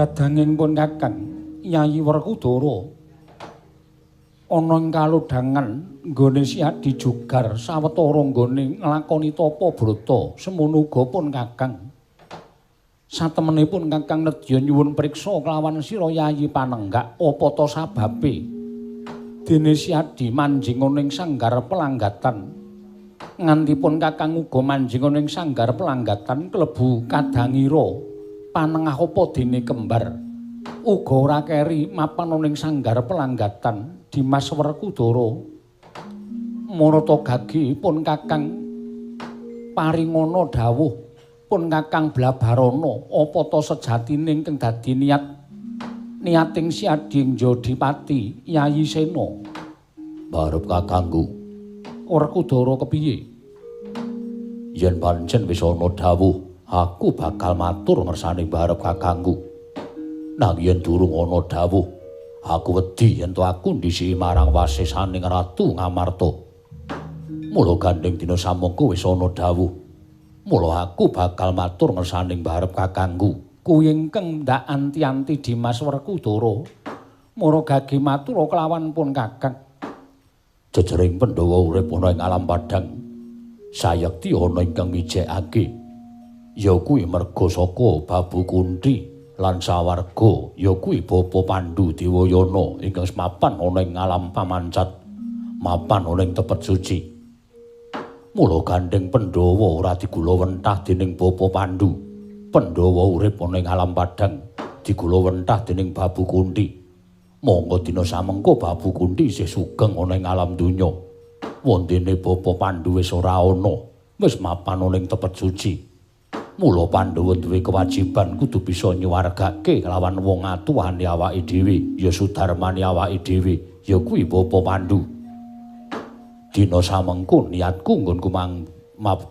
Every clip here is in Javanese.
Kadanging pun Kakang Yayi Werkudara ana ing kalodhangan nggone Si Adi jugar sawetara nggone nglakoni tapa brata, semono uga pun Kakang. Satemene pun Kakang nedya nyuwun priksa kelawan sira Yayi Panenggak, apa ta sababe dene Si Adi manjing ana ing sanggar pelanggatan, nganti pun Kakang uga manjing ana ing sanggar pelanggatan klebu kadangira panengah apa dene kembar uga ora keri mapan ana ing sanggar pelanggatan Dimas Werkudara. Marata gagi pun Kakang paringana dawuh, pun Kakang blabarana apa ta sejatine ingkang dadi niat niating Si Adi Njodipati Yayi Sena. Barep kakangku Werkudara kepiye? Yen pancen wis ana dawuh, aku bakal matur ngersane barep kakangku. Nanging yen durung ana dawuh, aku wedi yen to aku ndhisiki marang wasesaning Ratu Ngamarta. Mula gandeng dina samangka wis ana dawuh, mula aku bakal matur ngersane barep kakangku. Kuwi ingkang ndak anti-anti Dimas Werkudara. Mara gage matur kelawan pun Kakang. Jejering Pandhawa urip ana ing alam padhang, sayekti ana ingkang ngijekake. Ya kuwi merga saka Babu Kunthi lan sawarga, ya kuwi Bapa Pandhu Dewayana ingkang semapan ana ing alam pamancat, mapan ana ing tepet suci. Mula gandeng Pandhawa ora digula wentah dening Bapa Pandhu. Pandhawa urip ana ing alam padhang digula wentah dening Babu Kunthi. Monggo dina samengko Babu Kunthi isih sugeng ana ing alam donya. Wondene Bapa Pandhu wis ora ana, wis mapan ana ing tepet suci. Mula Pandhawa duwe kewajiban kudu bisa nyuwargake kelawan wong atuwane awake dhewe, ya sudarmane awake dhewe, ya kuwi Bapa Pandhu. Dina samengko niatku nggonku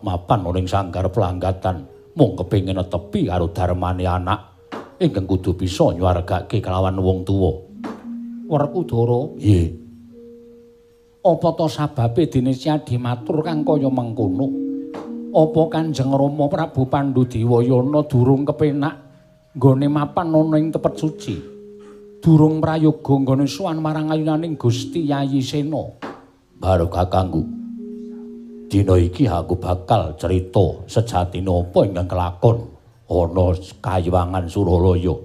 mapan ana ing sanggar pelanggatan, mung kepengin netepi karo darmane anak ingkang kudu bisa nyuwargake kelawan wong tuwa. Werkudara, nggih. Apa ta sababe dene Si Adi matur kang kaya mengkono? Apa Kanjeng Rama Prabu Pandhu Dewayana durung kepenak nggone mapan ana ing tepet suci? Durung prayoga nggone sowan marang ayunaning Gusti Yayi Sena. Baru kakangku, dina iki aku bakal cerita sejatine apa ingkang kelakon ana Kayiwangan Suralaya.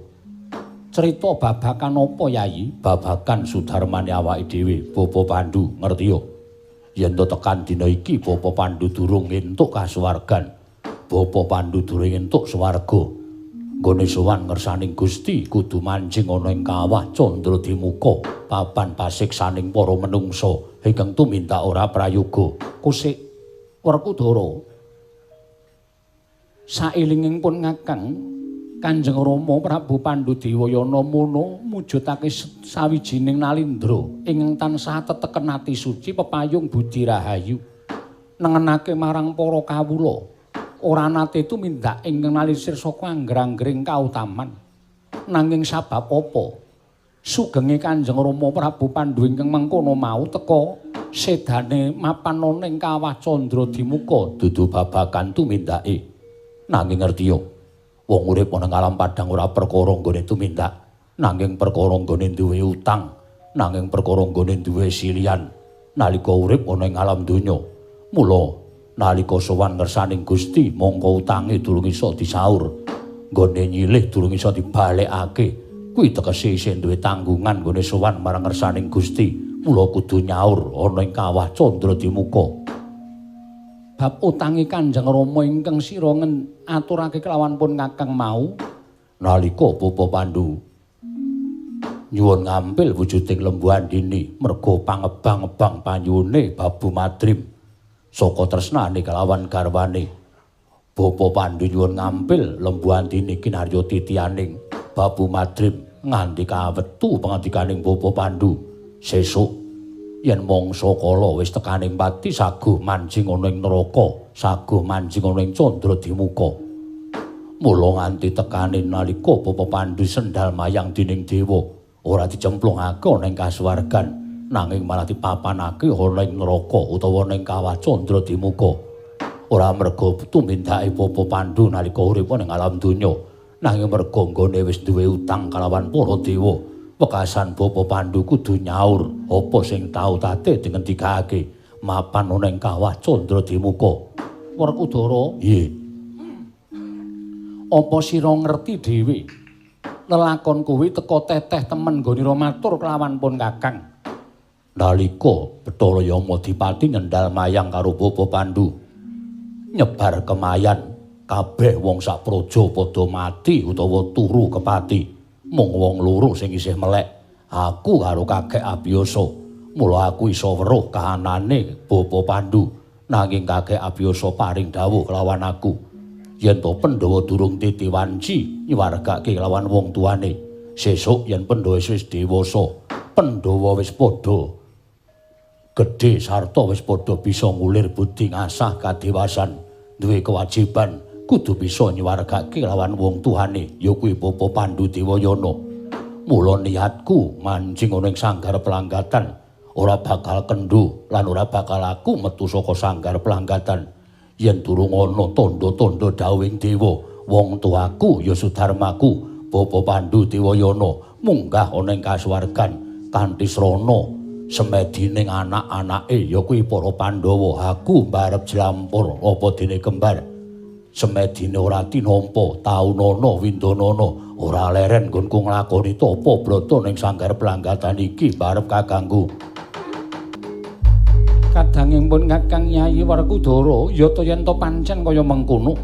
Cerita babakan apa, Yayi? Babakan sudarmane awake dhewe, Bapa Pandhu, ngerti yo? Yen to tekan dina iki Bapa Pandhu durung entuk kasuwargan. Bapa Pandhu durung entuk swarga. Nggone sowan ngersaning Gusti kudu manjing ana ing kawah Candra Dimuka, papan pasiksaning para menungsa ingkang tumindak ora prayoga. Kusik Werkudara. Saelinging pun Kakang, Kanjeng Rama Prabu Pandhu Dewayana mono mujudake sawijining nalindra ingkang tansah teteken ati suci pepayung budi rahayu nengenake marang para kawula. Ora nate tumindak ingkang nalisir saka angger-anggering kautaman. Nanging sabab apa sugenge Kanjeng Rama Prabu Pandhu ingkang mengkono mau teka sedane mapan ana ing kawah Candra Dimuka? Dudu babagan tumindake. Nanging ngerti yo, wong urip ana alam padhang ora perkara nggone tumindak, nanging perkara nggone duwe utang, nanging perkara nggone duwe silian nalika urip ana ing alam donya. Mula nalika sowan ngersaning Gusti, mongko utange durung iso disaur, nggone nyilih durung iso dibalekake. Kuwi tegese isih duwe tanggungan nggone sowan marang ngersaning Gusti. Mula kudu nyaur ana ing kawah Candra Dimuka. Bab utange Kanjeng Rama ingkang sira aturake kelawan pun Kakang mau, nalika Bapa Pandhu nyuwun ngampil wujuding Lembu Andini merga pangebang-ebang panyuwune Babu Madrim saka tresnane kelawan garwane. Bapa Pandhu nyuwun ngampil Lembu Andini kinarya titianing Babu Madrim nganti kawetu pangandikaning Bapa Pandhu, sesuk yen mangsa kala wis tekaning pati saguh manjing ana ing neraka, saguh manjing ana ing Candra Dimuka. Mula nganti tekane nalika Bapa Pandhu sendal mayang dening dewa, ora dicemplungake ana ing kasuwargan, nanging malah dipapanake ana ing neraka utawa ana ing kawah Candra Dimuka. Ora merga tumindake Bapa Pandhu nalika urip ana ing alam donya, Nanging merga nggone wis duwe utang kalawan para dewa, wekasan Bapa Pandu kudu nyaur apa sing tau tate dingendikake mapan ana ing kawah Candradimuka. Werkudara, nggih. Apa sira ngerti dhewe? Lelakon kuwi teka teteh temen nggonira matur kelawan pun Kakang. Nalika Bathara Yama Dipati nyendal mayang karo Bapa Pandu, nyebar kemayan, kabeh wong sak praja padha mati utawa turu kepati. Mung wong loro sing isih melek, aku karo Kakek Abiyasa. Mula aku iso weruh kahanane Bapa Pandu, nanging Kakek Abiyasa paring dawuh kelawan aku yen to Pandhawa durung titi wanci nyuwargake kelawan wong tuane. Sesuk yen Pandhawa wis dewasa, Pandhawa wis padha gedhe sarta wis padha bisa ngulir budi ngasah kadewasan, duwe kewajiban kudu bisa nyuwargake lawan wong tuane, ya kuwi Bapa Pandu Dewayana. Mula niatku mancing ana ing sanggar pelanggatan ora bakal kendho lan ora bakal aku metu saka sanggar pelanggatan yen durung ana tandha-tandha dawuhing dewa. Wong tuaku ya Sudarmaku Bapa Pandu Dewayana munggah ana ing kasuwargan kanthi srana semedining anak-anake ya kuwi para Pandhawa. Aku mbarep jlampur apa dene kembar. Semedine ora tinampa, taunana windanana, ora leren nggonku nglakoni tapa brata ning sanggar pelanggatan iki mbarep kakangku. Kadanging pun Kakang Yayi Werkudara, ya ta yen ta pancen kaya mengkono.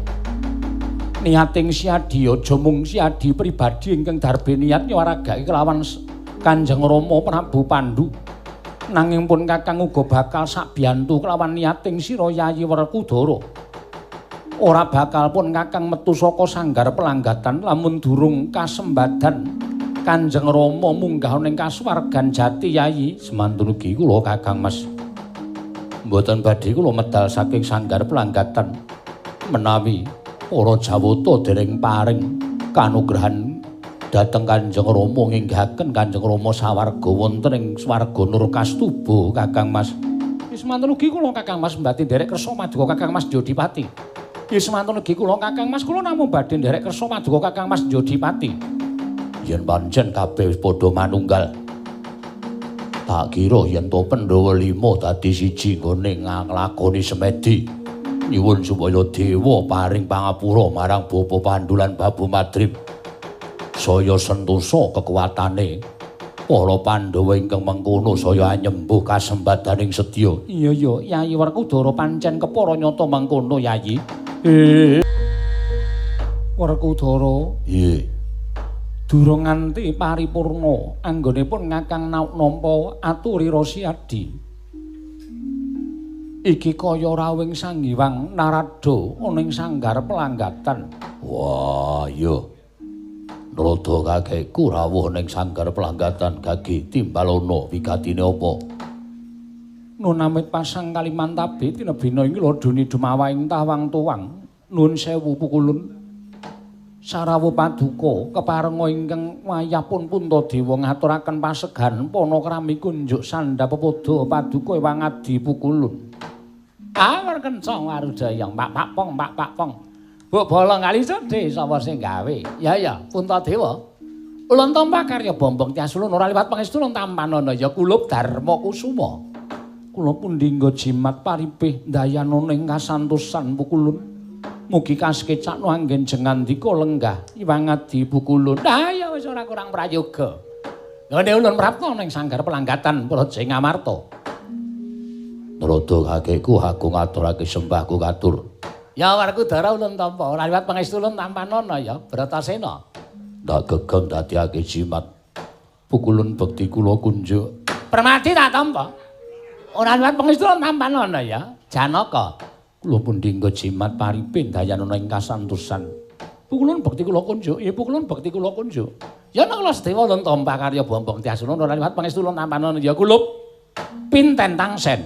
Niating Siadi aja mung Siadi pribadi ingkang darbe niat nyuwaragake kelawan Kanjeng Rama Prabu Pandu. Nanging pun Kakang uga bakal sabiyantu kelawan niating sira Yayi Werkudara. Ora bakal pun Kakang metu saka sanggar pelanggatan lamun durung kasembadan Kanjeng Rama munggah ning kasuwargan jati Yayi. Semantun ugi kula Kakang Mas. Mboten badhe kula medal saking sanggar pelanggatan menawi para Jawata dereng paring kanugrahan dhateng Kanjeng Rama nginggahaken Kanjeng Rama sawarga wonten ing swarga Nurkastuba Kakang Mas. Wis mantun ugi kula Kakang Mas mbati nderek kersa maduka Kakang Mas Jodipati. Wis mantun ugi kula Kakang Mas, kula namung badhe nderek kersa maduka Kakang Mas Jodipati. Yen pancen kabeh wis padha manunggal, tak kira yen to Pandhawa lima dadi siji nggone nglakoni semedi. Nyuwun supaya dewa paring pangapura marang Bapa Pandu lan Babu Madrim. Saya sentosa kekuatane para Pandhawa ingkang mengkono saya anyembuh kasembadaning setya. Iya ya, Yayi Werkudara pancen kepara nyata mengkono Yayi. Werkudara, nggih. Durung nganti paripurna anggonipun Kakang nampa aturi Rosiadi. Iki kaya rawing Sang Hyang Narada ana ing sanggar pelanggatan. Wah, iya. Narada kakekku rawuh ning sanggar pelanggatan gagi timbalana wigatine apa? Nun amit pasang Kalimantabe tinebina ing lodoni dumawaing tawang tuwang. Nun sewu pukulun. Sarawu paduka keparenga ingkang wayah pun Puntadewa ngaturaken pasegan panakrami kunjuk sandha pepoda paduka ewang adi pukulun. Awar kencang warudaya pak pak pong pak pak pong. Mbok bolong kali sedhe sapa sing gawe? Ya ya Puntadewa. Ulun tampa karya Bombong Tias ulun ora liwat pangestu ulun tampanana ya kulup Darma Kusuma. Kula pundi nggo jimat paripih ndayanana ing kasantosan pukulun. Mugi kasekecakno anggen jengandika lenggah Iwang Adi pukulun. Ah ya wis ora kurang prayoga. Nggone ulun prapta ning sanggar pelanggatan Praja Ngamarta. Narada kakekku aku ngaturake sembahku katur. Ya Werkudara ulun tampa ora liwat pangestu ulun tampanana ya Bratasena. Ndak gegem dadiake jimat. Pukulun bekti kula kunjuk. Permati tak tampa. Ora liwat pangestu ulun tampanana ya Janaka. Kula pundi nggo jimat paripin dayanana ing kasantosan. Pukulun bekti kula kunjuk, ya pukulun bekti kula kunjuk. Ya nek kula sedewa ulun tampa karya Bombong Tias ulun ora liwat pangestu ulun tampanana ya kulup pinten tangsen.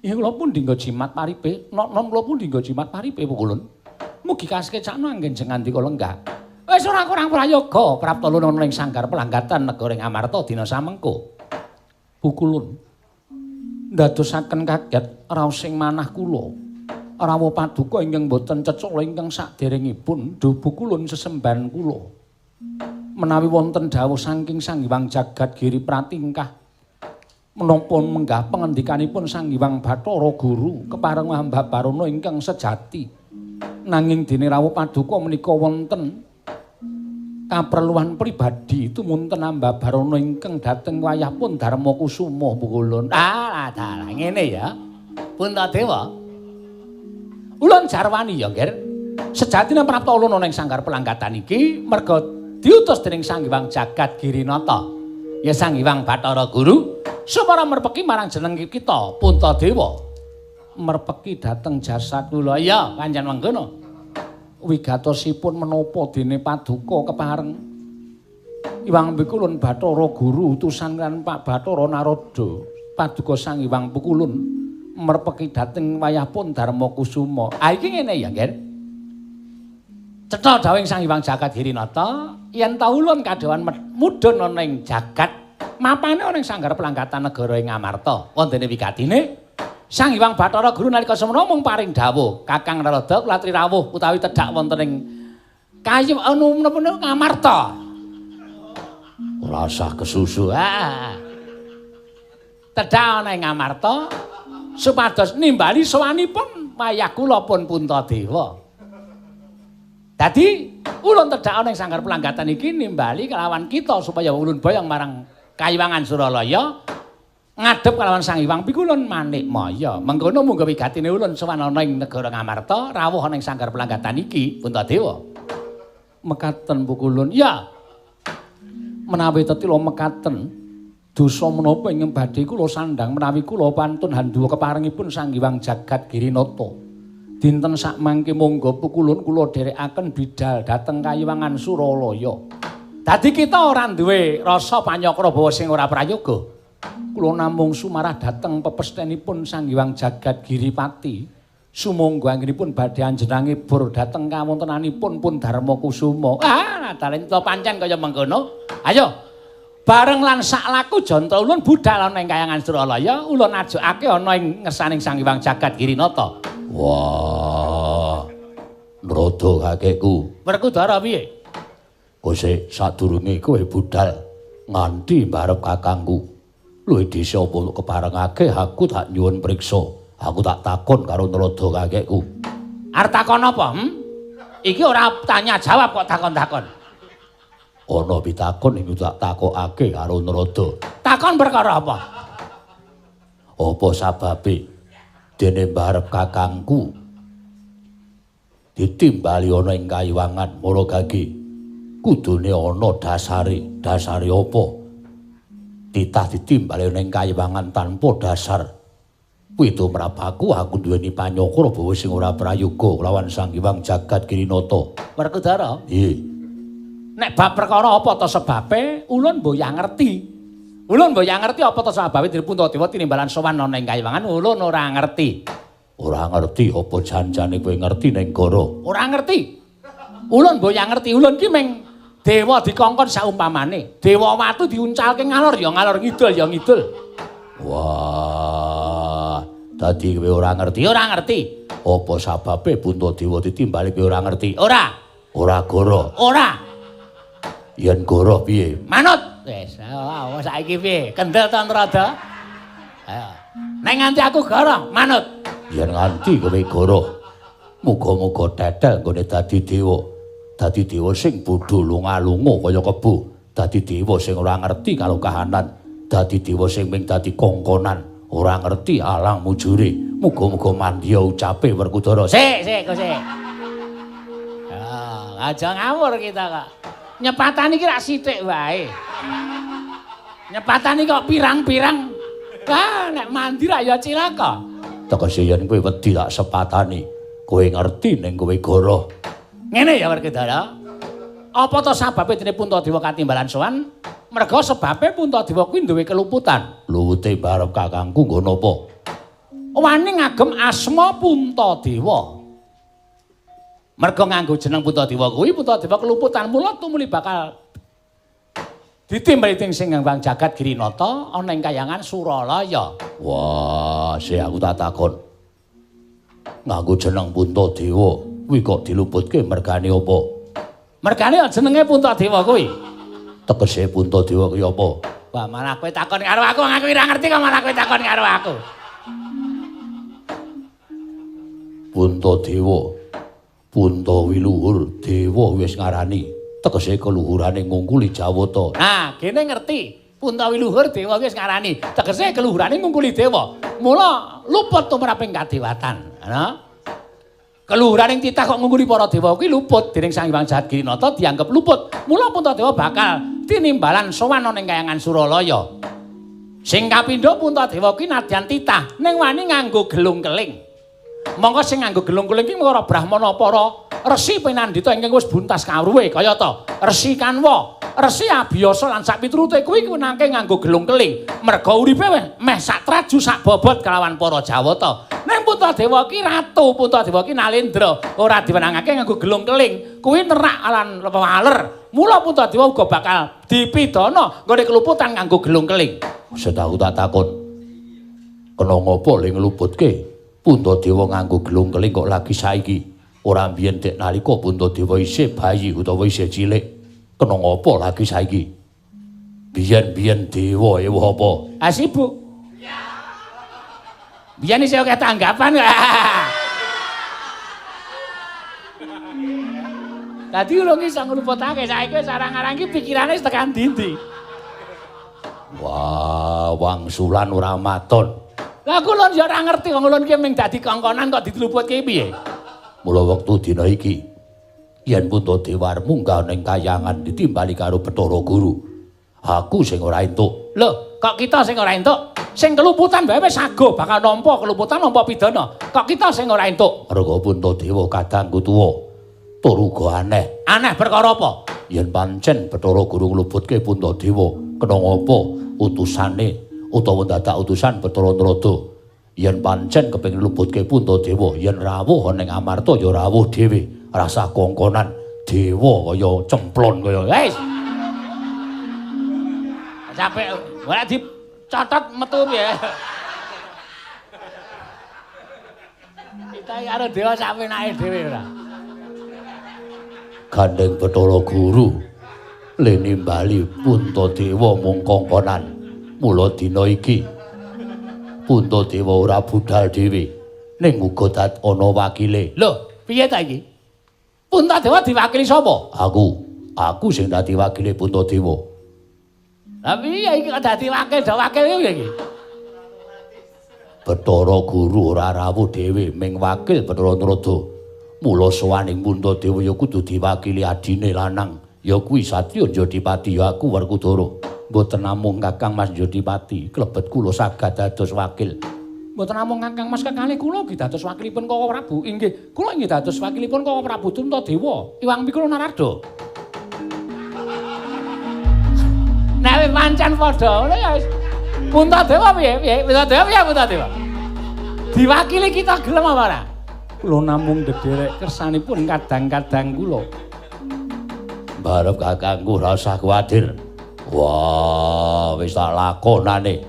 Ya kula pundi nggo jimat paripe, nok-nom kula pundi nggo jimat paripe pukulun. Mugi kasekecakno anggen jengandika lenggah. Wis ora kurang prayoga prapta ulun ing sanggar pelanggatan negara Ngamarta dina samengko. Pukulun ndadosaken kaget raos ing manah kula. Rawuh paduka ingkang boten cecala ingkang saderengipun dubu kulun sesembahan kula. Menawi wonten dawuh saking Sang Hyang Jagat Giri Pratingkah menapa menggah pengendikanipun Sang Hyang Bathara Guru kepareng hamba barana ingkang sejati. Nanging dene rawuh paduka menika wonten kaperluan pribadi tumunten hamba barana ingkang dhateng wayah pun Darma Kusuma pukulun. Ah, dalah ngene ya. Puntadewa. Ulun jarwani ya, Nger. Sejatine prapta ulun ana ing sanggar pelangkatan iki merga diutus dening Sang Hyang Jagat Girinata. Ya Sang Hyang Bathara Guru supaya merpeki marang jeneng kita Puntadewa. Merpeki dhateng jasad kula. Iya, pancen mengkono. Wigatosipun menapa dene paduka kepareng Hyang Pikulun Bathara Guru utusan lan Pak Bathara Narada. Paduka Sang Hyang Pikulun merpeki dhateng wayah pun Darma Kusuma. Ah iki ngene ya, Nger. Cetha dawuhing Sang Hyang Jagat Girinata yen ta ulun kadhawan mudhun ana ing jagat mapane ana ing sanggar pelangkatan negara ing Amarta. Wontene wigatine Sang Hyang Bathara Guru nalika semana mung paring dawuh, Kakang Narada kula aturi rawuh utawi tedhak wonten ing kayu anu menapa Ngamarta. Ora usah kesusu. Ah. Tedhak ana ing Ngamarta supados nimbali sowanipun wayah kula pun Puntadewa. Dadi ulun tedhak ana ing sanggar pelanggatan iki nimbali kelawan kita supaya ulun boyong marang Kayiwangan Suralaya ngadhep kelawan Sang Hyang Pikulun Manikmaya. Mengkono munggo wigatine ulun sowan ana ing negara Ngamarta, rawuh ana ing sanggar pelanggatan iki, Puntadewa. Mekaten pukulun. Ya. Menawi tetila mekaten dosa menapa ingkang badhe kula sandhang menawi kula pantun handuwa keparengipun Sang Hyang Jagat Girinata. Dinten sakmangke monggo pukulun kula dherekaken bidal dhateng Kayiwangan Suralaya. Dadi kita ora duwe rasa panyakra bawa sing ora prayoga. Kula namung sumarah dhateng pepesthènipun Sang Hyang Jagat Giripati. Sumangga anggenipun badhe anjenengan ngibur dhateng kawontenanipun pun Darma Kusuma. Ah, dalan ta pancen kaya mengkono. Ayo. Bareng lan saklaku janta ulun budhal ana ing Kayangan Suralaya, ulun ajokake ana ing ngersaning Sang Hyang Jagat Girinata. Wah. Narada kakekku. Werkudara piye? Kose sadurunge kowe budhal nganti mbarep kakangku. Luwih dhisik apa keparengake aku tak nyuwun priksa. Aku tak takon karo Narada kakekku. Arep takon apa? Iki ora tanya jawab kok takon-takon. Ana pitakon ing tak takokake karo Narada. Takon perkara apa? Apa sababe dene mbarep kakangku ditimbali ana ing Kayiwangan Maragage? Kudune ana dasare. Dasare apa? Titah ditimbali ana ing Kayiwangan tanpa dasar. Kuwi tumrapaku aku duweni panyakra bawa sing ora prayoga lawan Sang Hyang Jagat Girinata. Werkudara? Nggih. Nek bab perkara apa ta sebabe, ulun mboyah ngerti. Ulun mboyah ngerti apa ta sebabe dene Puntadewa tinimbalan sowan ana ing Kayiwangan, ulun ora ngerti. Ora ngerti apa janjane kowe ngerti ning Goro? Ora ngerti. Ulun mboyah ngerti, ulun ki ming dewa dikongkon saumpamane. Dewa watu diuncalke ngalor ya ngalor, ngidul ya ngidul. Wah, dadi kowe ora ngerti? Ora ngerti. Apa sababe Puntadewa ditimbali kowe ora ngerti? Ora. Ora Goro? Ora. Yen goro piye? Manut. Wis, saiki piye? Kendel ta Narada? Ayo. Nek nganti aku goro, manut. Yen nganti kowe goro, muga-muga tetel nggone dadi dewa. Dadi dewa sing bodho lunga-lunga kaya kebo. Dadi dewa sing ora ngerti karo kahanan. Dadi dewa sing ming dadi kongkonan, ora ngerti alang mujure. Muga-muga mandya ucape Werkudara. Sik, sik, sik. Ah, aja ngawur kita kok. Nyepatani iki rak sithik wae. Nyepatani kok pirang-pirang. Lah nek mandi rak ya cilaka. Tegese yen kowe wedi tak sepatani, kowe ngerti ning kowe goro. Ngene ya Werkudara. Apa ta sababe dene Puntadewa katimbalan sowan? Merga sebabe Puntadewa kuwi duwe keluputan. Luwute barep kakangku nggo napa? Wani ngagem asma Puntadewa. Merga nganggo jeneng Puntadewa kuwi Puntadewa keluputan mula tumuli bakal ditimbali dening Sing Hyang Jagat Girinata ana ing Kayangan Suralaya. Wah, sih aku tak takon. Nganggo jeneng Puntadewa kuwi kok diluputke mergane apa? Mergane jenenge Puntadewa kuwi. Tegese Puntadewa kuwi apa? Wah, malah kowe takon karo aku, aku ora ngerti kok malah kowe takon karo aku. Puntadewa. Punta wiluhur, dewa wis ngarani. Tegese keluhurane ngungkuli Jawata. Nah, kene ngerti. Punta wiluhur dewa wis ngarani. Tegese keluhurane ngungkuli dewa. Mula luput tumraping kadewatan. Ana? Keluhuraning titah kok ngungkuli para dewa kuwi luput dening Sang Hyang Jagat Girinata dianggep luput. Mula Puntadewa bakal tinimbalan sowan ana ing kayangan Suralaya. Sing kapindho Puntadewa kuwi nadyan titah ning wani nganggo gelung keling. Mongko sing nganggo gelung keling ki para brahmana, para resi pinandhita ingkang wis buntas kawruhe kayata Resi Kanwa, Resi Abiyasa lan sak piturute kuwi nangke nganggo gelung keling. Merga uripe meh sak traju sak bobot kelawan para Jawata. Ning Puntadewa ki ratu, Puntadewa ki nalendra, ora diwenangake nganggo gelung keling. Kuwi nerak lan waler. Mula Puntadewa uga bakal dipidana nggone keluputan nganggo gelung keling. Setahu tak takon. Kena ngopo le ngluputke Puntadewa nganggo gelung keling kok lagi saiki? Ora mbiyen dek nalika Puntadewa isih bayi utawa isih cilik. Kena ngopo lagi saiki? Biyen-biyen dewa ewuh apa? Ah sibuk. Biyen isih akeh tanggapan. Dadi urung iso ngluputake saiki wis arang-arang iki pikirane wis tekan ndi-ndi. Wah, wangsulan ora maton. Lah kula ya ora ngerti wong ulun ki mung dadi kongkonan kok diluputke piye. Mula wektu dina iki yen Puntadewa munggah ning kayangan ditimbali karo Bathara Guru. Aku sing ora entuk. Lho, kok kita sing ora entuk? Sing keluputan wae wis ago bakal nampa keluputan nampa pidana. Kok kita sing ora entuk? Merga Puntadewa kadangku tuwa. Tur uga aneh. Aneh perkara apa? Yen pancen Bathara Guru ngluputke Puntadewa, kena ngapa utusane utawa dadak utusan Bathara Narada? Yen pancen kepengin ngluputke Puntadewa, yen rawuh ning Amarta ya rawuh dhewe, rasa kongkonan dewa kaya cemplon kaya. Wis. Sampai ora dicatet metu piye. Kita karo dewa sak penake dhewe ora. Gandeng Bathara Guru le nimbali Puntadewa mung kongkonan. Mula dina iki Puntadewa ora budal dhewe ning uga dat ana wakile. Lho, piye ta iki? Puntadewa diwakili sapa? Aku sing dadi wakile Puntadewa. Lah piye iki kok dadi wakil do wakil piye iki? Bathara Guru ora rawuh dhewe ming wakil Bathara Narada. Mula sowaning Puntadewa ya kudu diwakili adine lanang, ya kuwi Satya Jodipati, ya aku Werkudara. Mboten namung Kakang Mas Jodipati, klebet kula saged dados wakil. Mboten namung Kakang Mas kekalih kula ugi dados wakilipun Kaka Prabu. Inggih, kula inggih dados wakilipun Kaka Prabu Puntadewa, Iwang Mikro Narada. Nek wis pancen padha ngono ya wis. Puntadewa piye? Piye? Puntadewa piye Puntadewa? Diwakili kita gelem apa ora? Kula namung ndederek kersanipun kadang-kadang kula. Barep kakangku ora usah kuwatir. Wah, wis tak lakonane.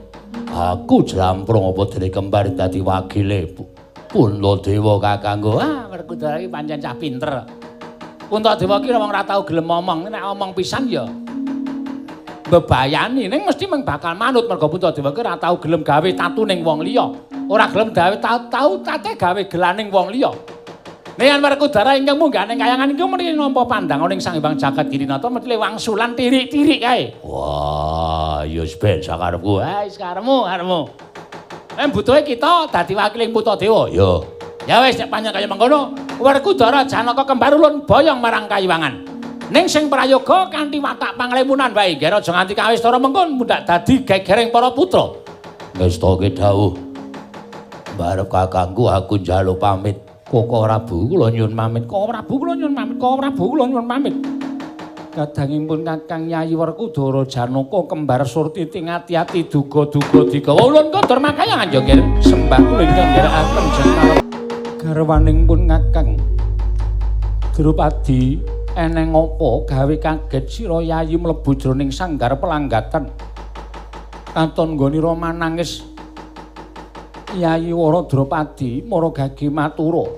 Aku jlamprung apa dene kembar dadi wakile Puntadewa kakangku. Ah, Werkudara iki pancen cah pinter. Puntadewa ki wong ora tau gelem omong, nek omong pisan ya mbebayani, ning mesti mung bakal manut merga Puntadewa ki ora tau gelem gawe tatu ning wong liya. Ora gelem gawe tau tate gawe gelaning wong liya. Nek Werkudara ingkang munggah ning kayangan iku meni nampa pandangan ning Sang Hyang Jagat Girinata mesti wangsulan tirik-tirik kae. Wah, ya wis ben sakarepku. Ah, wis karepmu, karepmu. Nek butuhe kita dadi wakiling Puntadewa. Ya. Ya wis nek panjenengan kaya mengkono, Werkudara Janaka kembar ulun boyong marang kayiwangan. Ning sing prayoga kanthi watak panglemunan wae, nggih aja nganti kawistara mengko mundhak dadi gegering para putra. Ngestake dawuh. Barep kakangku aku njaluk pamit. Kaka Prabu kula nyuwun pamit. Kaka Prabu kula nyuwun pamit. Kaka Prabu kula nyuwun pamit. Kadangipun Kakang Yayi Werkudara Janaka kembar Surtiti ngati-ati duga-duga digawa ulun kondur makayangan ya nggih. Sembah kula ingkang nderekaken jeneng garwaning pun Kakang Drupadi eneng apa gawe kaget sira Yayi mlebu jroning sanggar pelanggatan. Katon nggonira manangis Yayi Wara Drupadi Maragagi matura,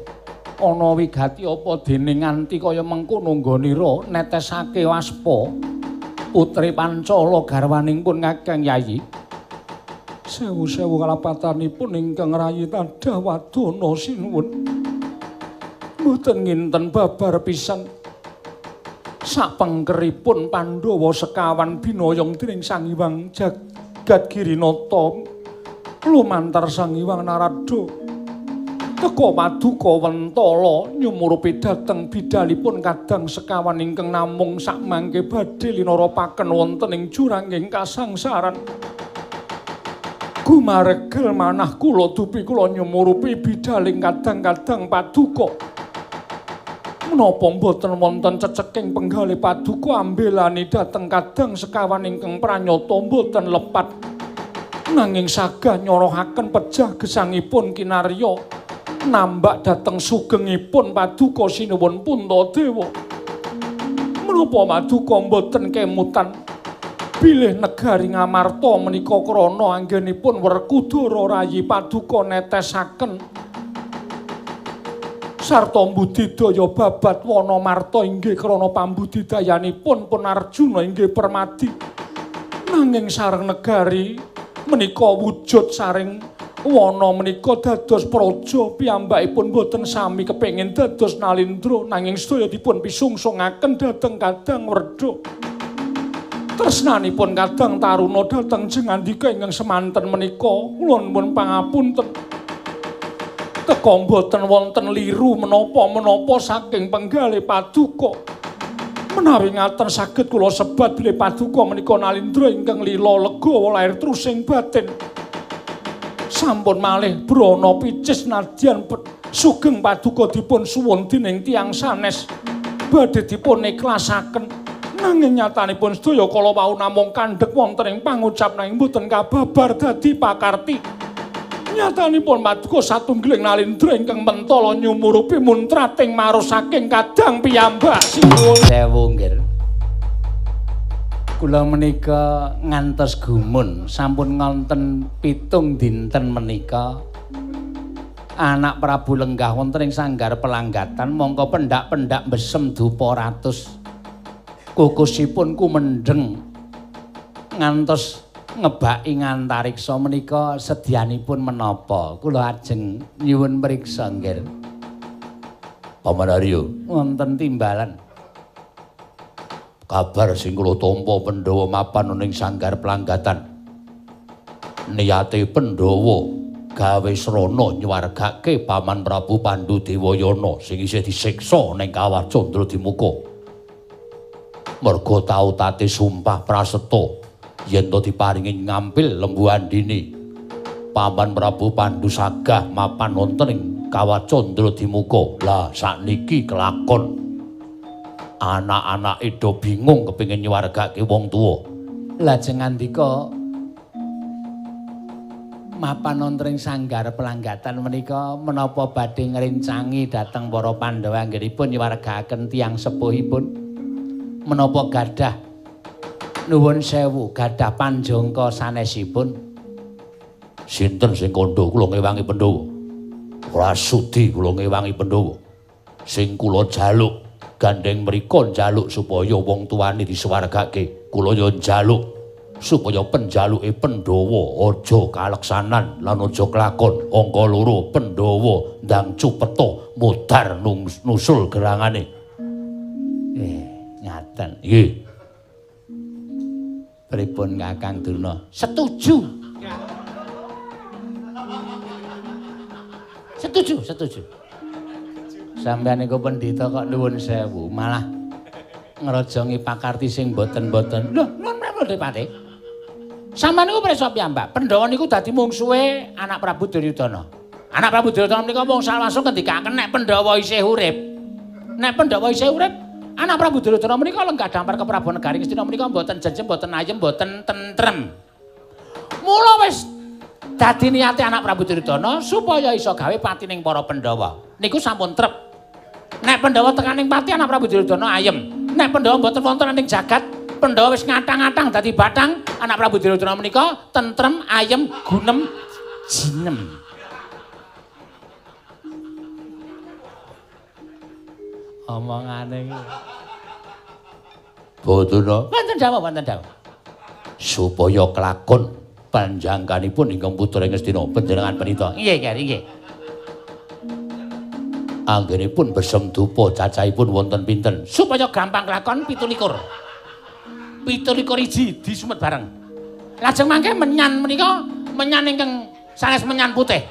ana wigati apa dene nganti kaya mengkono nggonira netesake waspa putri Pancala garwaning pun Kakang Yayi. Sewu-sewu kalapatanipun ingkang rayi tadah wadana sinuwun. Mboten nginten babar pisan. Sapengkeripun Pandhawa sekawan binayong dening Sang Hyang Jagat Girinata lumantar Sang Hyang Narada. Teka paduka wentala nyumurupi dhateng bidalipun kadang sekawan ingkang namung sakmangke badhe linarapaken wonten ing juranging kasangsaran. Gumaregel manah kula dupi kula nyumurupi bidaling kadang-kadang paduka. Menapa mboten wonten ceceking penggalih paduka ambelani dhateng kadang sekawan ingkang pranyata mboten lepat. Nanging sagah nyorohaken pejah gesangipun kinarya nambak dhateng sugengipun paduka sinuwun Puntadewa. Menapa paduka mboten kemutan bilih negari Ngamarta menika krana anggenipun Werkudara rayi paduka netesaken sarta mbudidaya babat wana marta inggih krana pambudidayanipun pun Arjuna inggih permadi. Nanging sareng negari menika wujud saring wana menika dados praja piyambakipun boten sami kepengin dados nalindra nanging sedaya dipun pisungsungaken dhateng kadang werda. Tresnanipun kadang taruna dhateng jengandika ingkang semanten menika kula nuwun pangapunten. Teka mboten wonten liru menapa-menapa saking penggalih paduka. Menawi ngaten saged kula sebat bilih paduka menika nalindra ingkang lila legawa lair trusing batin. Sampun malih brana picis nadyan sugeng paduka dipun suwun dening tiyang sanes badhe dipun ikhlasaken. Nanging nyatanipun sedaya kala wau namung kandhek wonten ing pangucap nanging mboten kababar dadi pakarti. Nyatanipun paduka satunggiling nalindra ingkang mentala nyumurupi muntrating maros saking kadang piyambak sinuwun. Sewu nggih. Kula menika ngantos gumun sampun ngonten 7 dinten menika anak Prabu lenggah wonten ing sanggar pelanggatan mongko pendak-pendak besem dupa ratus kukusipun kumendheng ngantos ngebaki ngantariksa menika sedyanipun menapa kula ajeng nyuwun mriksa nggih. Paman Arya wonten timbalan. Kabar sing kula tampa Pandhawa mapan ning sanggar pelanggatan. Niate Pandhawa gawe srana nyuwargake Paman Prabu Pandhu Dewayana sing isih disiksa ning Kawah Candradimuka. Merga tau tate sumpah praseta yen to diparingi ngampil Lembu Andini. Paman Prabu Pandhu sagah mapan wonten ing Kawah Candradimuka. Lah sakniki kelakon. Anak-anake do bingung kepengin nyuwargake wong tuwa. Lajeng ngandika mapan wonten ing sanggar pelanggatan menika menapa badhe ngrencangi dhateng para Pandhawa anggenipun nyuwargakaken tiyang sepuhipun? Menapa gadah nuwun sewu gadah panjangka sanesipun? Sinten sing kandha kula ngewangi Pandhawa? Ora sudi kula ngewangi Pandhawa. Sing kula jaluk gandeng mriko njaluk supaya wong tuane disuwargake. Kula yo njaluk supaya penjaluke Pandhawa aja kaleksanan lan aja kelakon. Angka 2 Pandhawa ndang cupeta mudhar nusul gerangane. Ngaten. Nggih. Pripun Kakang Durna? Setuju. Setuju, setuju. Sampeyan niku pendhita kok nuwun sewu, malah ngrajangi pakarti sing boten-boten. Lho, nuwun pripun Dipati? Sampeyan niku pirsa piyambak, Pandhawa niku dadi mungsuhe anak Prabu Duryudana. Anak Prabu Duryudana menika mung langsung ngendikaken nek Pandhawa isih urip. Nek Pandhawa isih urip, anak Prabu Duryudana menika lenggah dampar ke Prabu Negari Ngastina menika mboten jenjem, mboten ayem, mboten tentrem. Mula wis dadi niate anak Prabu Duryudana supaya iso gawe patining para Pandhawa. Niku sampun trep. Nek Pandhawa tekaning pati anak Prabu Duryudana ayem. Nek Pandhawa mboten wonten ing jagat, Pandhawa wis ngatang-atang dadi batang, anak Prabu Duryudana menika tentrem, ayem, gunem, jinem. Omongane iki. Badana. Wonten dawuh, wonten dawuh. Supaya kelakon panjangkanipun ingkang putra Ngastina panjenengan pendhita. Nggih, Ger, nggih. Anggenipun besem dupa cacahipun wonten pinten? Supaya gampang kelakon 27. 27 iji disumet bareng. Lajeng mangke menyan menika menyan ingkang sanes menyan putih.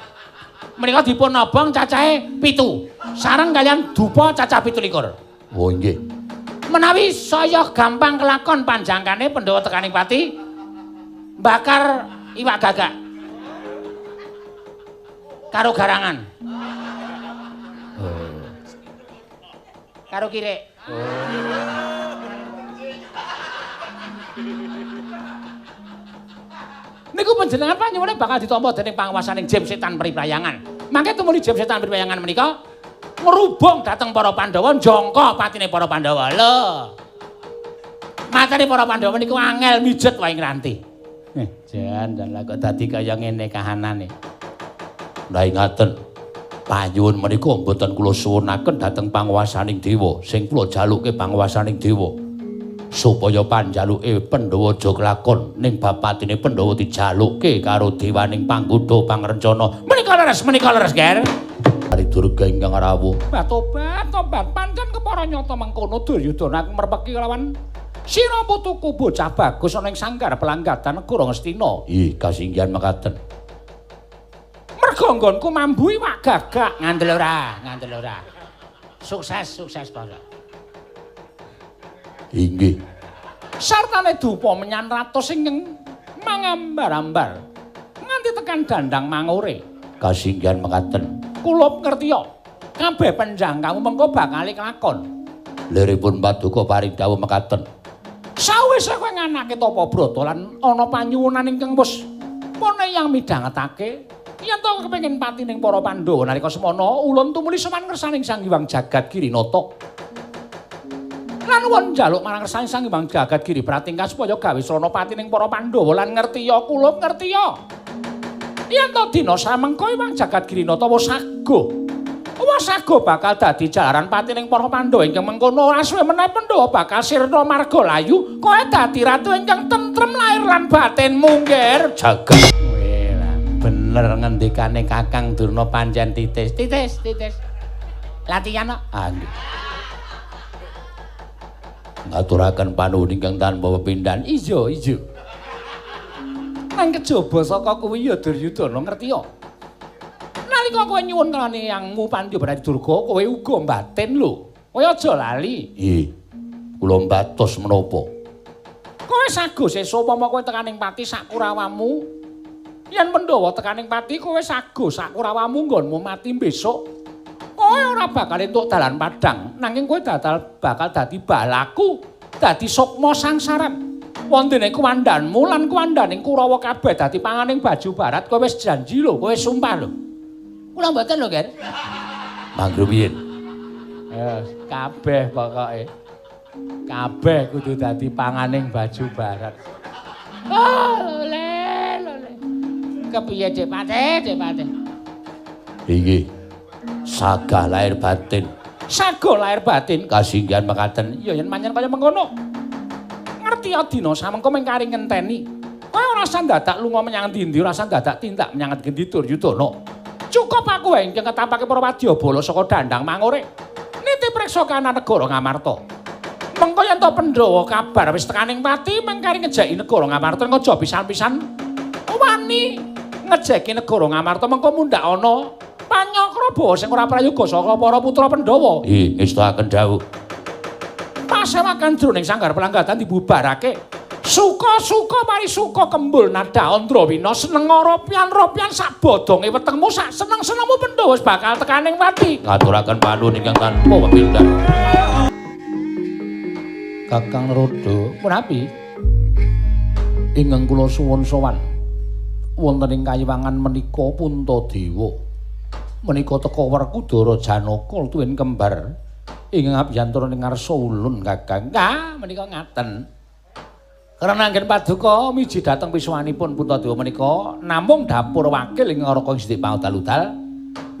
Menika dipun obong cacahe 7. Sareng kaliyan dupa cacah 27. Oh nggih. Menawi saya gampang kelakon panjangkane Pandhawa tekaning pati bakar iwak gagak karo garangan. Oh. Karo kirik. Oh. Niku panjenengan panyuwune bakal ditampa dening panguwasaning Jim Setan Priprayangan. Mangke tumuli Jim Setan Priprayangan menika ngrubung dhateng para Pandhawa njangka patine para Pandhawa. Lho. Matane para Pandhawa niku angel mijet wae ngranti. Jan jan lah kok dadi kaya ngene kahanane. Lah ngaten. Panyuwun menika mboten kula suwunaken dhateng panguwasaning dewa, sing kula jaluke panguwasaning dewa. Supaya panjaluke Pandhawa aja kelakon ning bapatine Pandhawa dijaluke karo dewaning panggodha pangrencana. Menika leres, menika leres, Ger. Hari Durga ingkang rawuh. Tobat, tobat, pancen kepara nyata mengkono Duryudana aku merpeki kelawan sira putuku bocah bagus ana ing sanggar pelanggatan negara Ngastina. Ih, kasinggihan mekaten. Merga nggonku mambu iwak gagak. Ngandel ora, ngandel ora. Sukses, sukses para. Inggih. Sartane dupa menyan ratus ingkang mangambar-ambar nganti tekan dandang mangure. Kasinggihan mekaten. Kula ngertiya kabeh penjangkamu mengko bakal kelakon. Liripun paduka paring dawuh mekaten. Sawise kowe nganake tapa brata lan ana panyuwunan ingkang wis pone yang midhangetake yen to kepengin patining para Pandhawa nalika semana ulun tumuli sowan ngersaning Sang Hyang Jagat Girinata. Lan nuwun njaluk marang ngersane Sang Hyang Jagat Giri Pratingkah supaya gawe srana patining para Pandhawa lan ngertiya kula ngertiya. Yen to dina samengko Hyang Jagat Girinata wis saguh. Wis saguh bakal dadi jalaran patining para Pandhawa ingkang mengkono ora suwe meneh Pandhawa bakal sirna marga layu kowe dadi ratu ingkang tentrem lahir lan batinmu, Nger. Jagat. Bener ngendikane Kakang Durna pancen titis. Titis, titis. Latihan kok. Ah nggih. Ngaturaken panuwun ingkang tanpa pepindhan. Iya, iya. Nang kejaba saka kuwi ya Duryudana ngerti ya. Nalika kowe nyuwun kalane yangmu Pandya Brati Durga, kowe uga mbatin lho. Kowe aja lali. Nggih. Kula mbatos menapa? Kowe sago sesuk upama kowe tekaning pati sak kurawamu. Yen Pandhawa tekaning pati kowe sago sak kurawamu nggonmu mati besok. Kowe ora bakal entuk dalan padhang, nanging kowe bakal dadi balaku, dadi sukma sangsaran. Wondene kuwandhanmu lan kuwandhaning Kurawa kabeh dadi panganing baju barat, kowe wis janji lho, kowe sumpah lho. Kula mboten lho, Ger. Mangga piye? Ya, kabeh pokoke. Kabeh kudu dadi panganing baju barat. Oh, le, le. Kepiye, Cik Pate, Cik Pate? Inggih. Sagah lahir batin. Sagah lahir batin kasinggihan mekaten. Ya yen pancen kaya mengkono. Ngerti ya dina samengko mengkari ngenteni. Kowe ora usah dadak lunga menyang ndi-ndi, ora usah dadak tindak menyang ngendi Duryudana. Cukup aku wae ingkang ketapake para wadyabala saka dandang mangure. Niti priksa kahanan negara Ngamarta. Mengko yen to Pandhawa kabar wis tekaning pati mengkari ngejeki negara Ngamarta aja pisan-pisan wani ngejeki negara Ngamarta mengko mundhak ana panyakrabawa sing ora prayoga saka para putra Pandhawa. Nggih, ngestakaken dawuh. Pasewakan jroning sanggar pelanggatan dibubarake. Suka-suka parisuka kembul nada Andrawina seneng ropyan-ropyan sak bodonge wetengmu sak seneng-senengmu Pandhawa wis bakal tekaning pati. Ngaturaken panuwun ingkang tanpa pepindhan. Kakang Rodo, punapi? Ingkang kula suwun sowan wonten ing kayiwangan menika Puntadewa. Menika teka Werkudara Janaka tuwin kembar ingkang abiyantara ing ngarsa ulun Kakang. Ah, menika ngaten. Karena anggen paduka miji dhateng pisuwanipun Puntadewa menika namung dapur wakil ing Naraka Sithik Paudal-udal.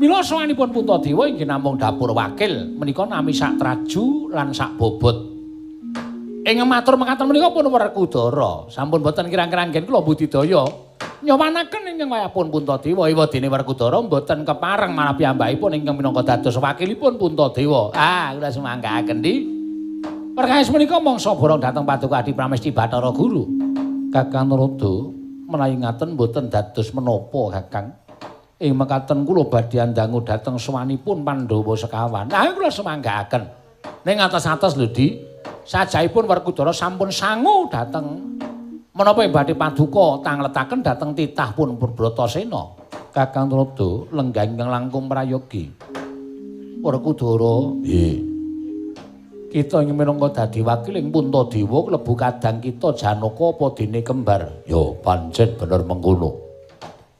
Mila sowanipun Puntadewa inggih namung dapur wakil menika nami sak traju lan sak bobot. Ing matur mekaten menika pun Werkudara sampun boten kirang-kirang nggen kula budidaya nyowanaken ingkang wayahipun Puntadewa ewadene Werkudara mboten kepareng malah piyambakipun ingkang minangka dados wakilipun Puntadewa. Ah, kula sumanggaaken di. Perkawis menika mangsa borong dhateng Paduka Adi Pramesti Bathara Guru. Kakang Narada menawi ngaten mboten dados menapa Kakang. Ing mekaten kula badhe andangu dhateng sowanipun Pandhawa sekawan. Nah, kula sumanggaaken. Ning atas-atas lho, Di. Sajaipun Werkudara sampun sangu dhateng menapa ing badhe paduka tangletaken dhateng titah pun Bratasena. Kakang Narada lenggah ingkang langkung prayogi. Werkudara, nggih. Kita ing minangka dadi wakil ing Puntadewa klebu kadang kita Janaka apa dene kembar. Ya pancen bener mengkono.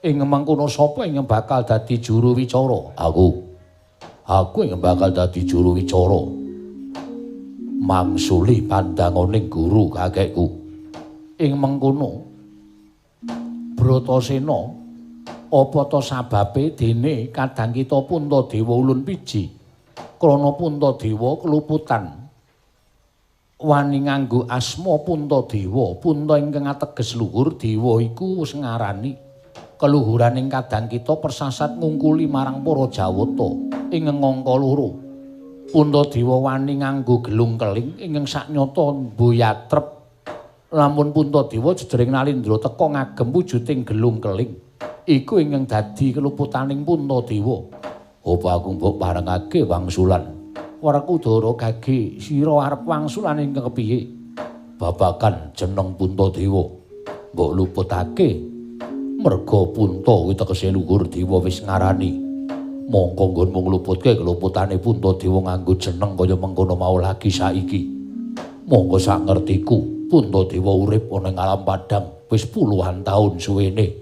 Ing mengkono sapa ingkang bakal dadi juru wicara? Aku. Aku ingkang bakal dadi juru wicara. Mangsuli pandanganing guru kakekku. Ing mengkono Bratasena apa ta sababe dene kadang kita Puntadewa ulun piji? Krana Puntadewa keluputan wani nganggo asma Puntadewa, punta ingkang ateges luhur, dewa iku wis ngarani keluhuraning kadang kita persasat ngungkuli marang para Jawata ing angka loro. Puntadewa wani nganggo gelung keling ingkang saknyata mboyatrep. Lamun Puntadewa jejering Nalindra teka ngagem wujuding gelung keling, iku ingkang dadi keluputaning Puntadewa. Apa aku mbok parengake wangsulan? Werkudara gage sira arep wangsulan ingkang kepiye? Babagan jeneng Puntadewa mbok luputake. Merga punta kuwi tegese luhur, dewa wis ngarani. Mongko nggonmu ngluputke keluputane Puntadewa nganggo jeneng kaya mengkono mau lagi saiki. Mongko sak ngertiku Puntadewa urip ana ing alam padhang wis puluhan taun suwene.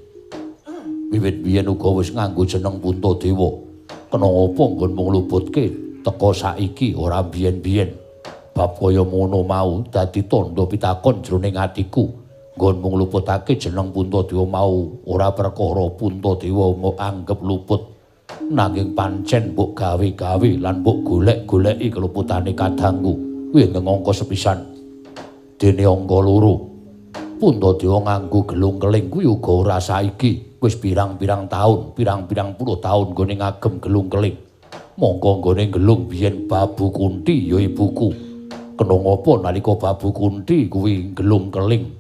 Wiwit biyen uga wis nganggo jeneng Puntadewa. Kena apa nggonmu ngluputke teka saiki ora biyen-biyen? Bab kaya ngono mau dadi tandha pitakon jroning atiku. Nggonmu ngluputake jeneng Puntadewa mau ora perkara Puntadewa mbok anggep luput, nanging pancen mbok gawe-gawe lan mbok golek-goleki keluputane kadangku. Kuwi ngangka sepisan. Dene angka loro, Puntadewa nganggo gelung keling kuwi uga ora saiki, wis pirang-pirang taun, pirang-pirang puluh taun nggone ngagem gelung keling. Mongko nggone gelung biyen Babu Kunti ya ibuku. Kena ngapa nalika Babu Kunti kuwi gelung keling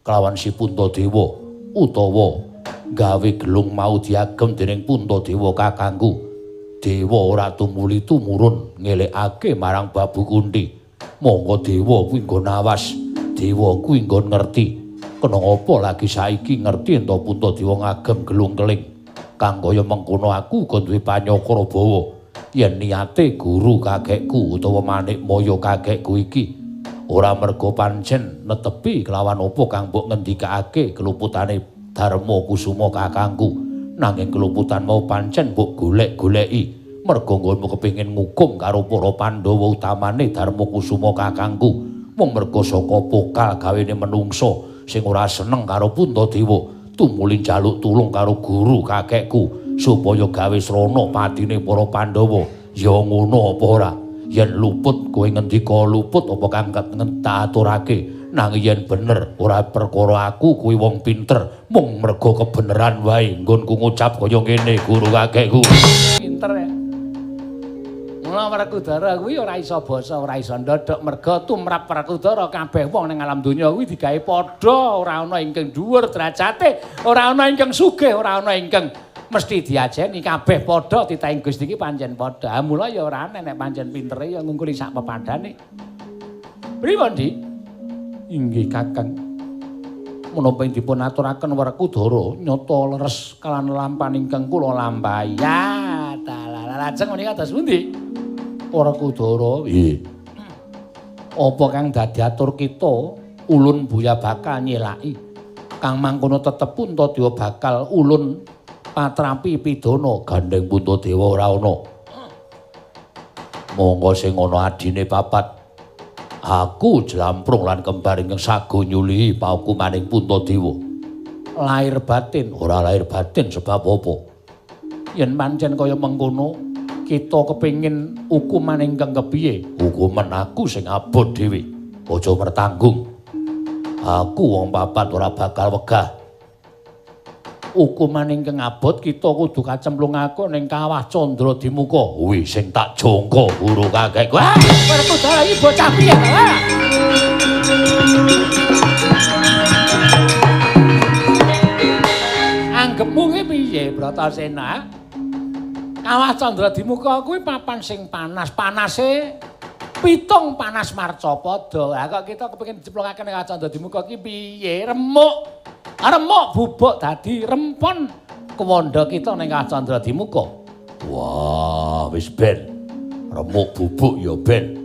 kelawan si Puntadewa utawa gawe gelung mau diagem dening Puntadewa kakangku. Dewa ora tumuli tumurun ngelekake marang Babu Kunti. Monggo dewa kuwi nggon awas, dewa kuwi nggon ngerti. Kena apa lagi saiki ngerti ento Puntadewa ngagem gelung keling. Kang kaya mengkono aku uga duwe panyakara bawa yen niate guru kakekku utawa manik moyo kakekku iki ora merga pancen netepi kelawan apa kang mbok ngendikake keluputane Darma Kusuma kakangku, nanging keluputan mau pancen mbok golek-goleki merga nggonmu kepengin ngukum karo para Pandhawa utamane Darma Kusuma kakangku. Mung merga saka pokal gawene menungsa sing ora seneng karo Puntadewa tumuli njaluk tulung karo guru kakekku supaya gawe srana patine para Pandhawa. Ya ngono apa ora? Yen luput kowe ngendika luput apa kang aturake, nanging yen bener ora perkara aku kuwi wong pinter, mung merga kebeneran wae nggonku ngucap kaya ngene guru kakekku. Pinter ya. Mula Werkudara kuwi ora iso basa, ora iso ndodhok merga tumrap Werkudara kabeh wong ning alam donya kuwi digawe padha, ora ana ingkang dhuwur derajate, ora ana ingkang sugih, ora ana ingkang mesti diajeni, kabeh padha titahing Gusti iki pancen padha. Mula ya ora aneh nek pancen pintere ya ngungkuli sak pepadane. Pripun, Di? Inggih, Kakang. Menapa ing dipun aturaken Werkudara nyata leres kalan lampahan ingkang kula lampahi. Ya, dalah. Lajeng menika dados pundi? Werkudara, nggih. Apa kang dadi atur kita ulun buya bakal nyelaki. Kang mangkono tetep Puntadewa bakal ulun patrapi pidana. Gandeng Puntadewa ora ana. Monggo sing ana adine papat. Aku jlamprung lan kembar ingkang sago nyulihi paukumaning Puntadewa. Lahir batin, ora lahir batin sebab apa? Yen pancen kaya mengkono, kita kepengin hukuman ingkang kepiye? Hukuman aku sing abot dhewe. Aja mertanggung. Aku wong papat ora bakal wegah. Hukuman ingkang abot kita kudu kacemplungake ning Kawah Candra Dimuka. Kuwi sing tak jangka guru kakek. Wah, Werkudara iki bocah piye to? Anggepmu ki piye, Bratasena? Kawah Candra Dimuka kuwi papan sing panas, panase pitung panas marcapada. Lah kok kita kepengin diceplokake ning Kawah Candra Dimuka ki piye? Remuk. Remuk bubuk dadi rempon kewanda kita ning Kawah Candra Dimuka. Wah, wis ben. Remuk bubuk ya ben.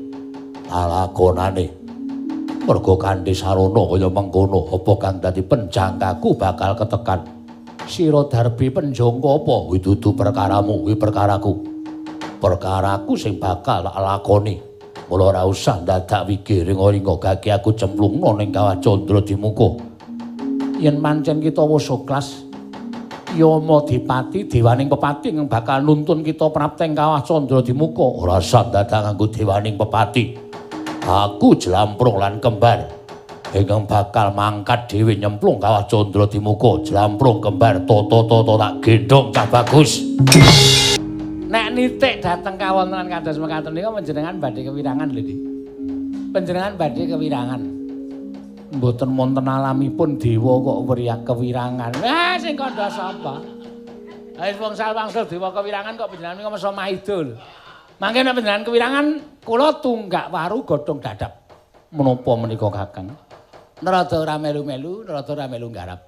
Alakonane. Mergo kanthi sarana kaya mengkono, apa kang dadi penjangkaku bakal ketekan. Sira darbi penjangka apa? Kuwi dudu perkaramu, kuwi perkaraku. Perkaraku sing bakal tak lakoni. Mula ora usah dadak wigih ringa-ringa gage aku cemplungno ning Kawah Candra Dimuka. Yen pancen kita wis ikhlas, Yama Dipati dewaning pepati ingkang bakal nuntun kita prapteng Kawah Candra Dimuka. Ora usah dadak nganggo dewaning pepati. Aku jlamprung lan kembar ingkang bakal mangkat dhewe nyemplung Kawah Candra Dimuka. Jlamprung kembar toto-toto tak gendhong cah bagus. Nek nitik dhateng kawontenan kados mekaten nika panjenengan badhe kewirangan lho, Dik. Panjenengan badhe kewirangan. Mboten wonten alamipun dewa kok wriyak kewirangan. Wah, sing kandha sapa? Wis wong salwangsul dewa kewirangan kok panjenengan nika mesa maida lho. Mangke nek panjenengan kewirangan kula tunggak waru godhong dadap. Menapa menika Kakang? Nerada ora melu-melu, nerada ora melu nggarap.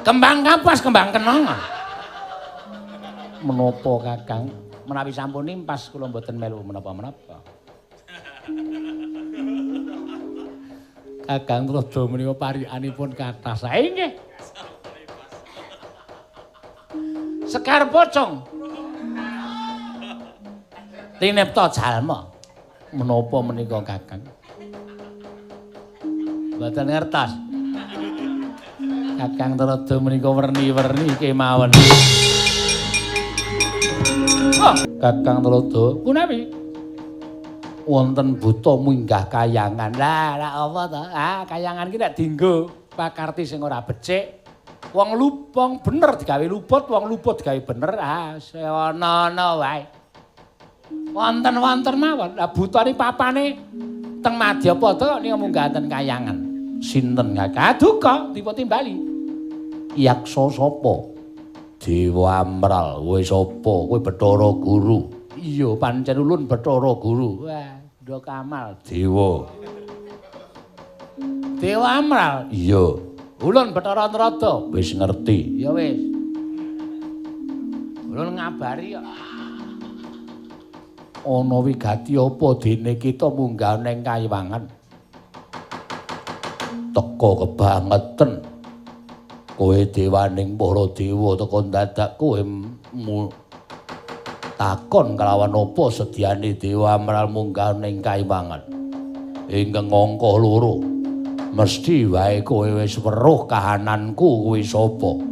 Kembang kapas, kembang kenanga. Menapa Kakang? Menawi sampun nimpas kula mboten melu menapa-menapa. Kakang Tuladha menika parikanipun kathah. Sae nggih. Sekar pocong. Tinipta jalma. Menapa menika Kakang? Mboten ngertos. Kakang Tuladha menika werni-werni kemawon. Oh, Kakang Tuladha punawi? Wonten buta munggah kayangan. Lah, lah apa to? Ah, kayangan ki nek dienggo pakarti sing ora becik, wong lupong bener digawe luput, wong luput digawe bener. Ah, ana-ana wae. Wonten-wonten mawon. Lah butane papane teng Madyapada kok nika munggah ten kayangan. Sinten Kakang? Duka dipun timbali. Yaksa sapa? Dewa Amral. Kowe sapa? Kowe Bathara Guru. Iya, pancen ulun Bathara Guru. Wah, Ndha Kamal. Dewa. Dewa Amral. Iya. Ulun Bathara Narada. Wis ngerti. Ya wis. Ulun ngabari kok. Ana wigati apa dene kita munggah ning kayiwangan? Teka kebangeten. Kowe dewaning para dewa teka dadak kowe takon kelawan apa sediane Dewa Amral munggah ning kayiwangan. Ingkang angka loro. Mesti wae kowe wis weruh kahananku kuwi sapa.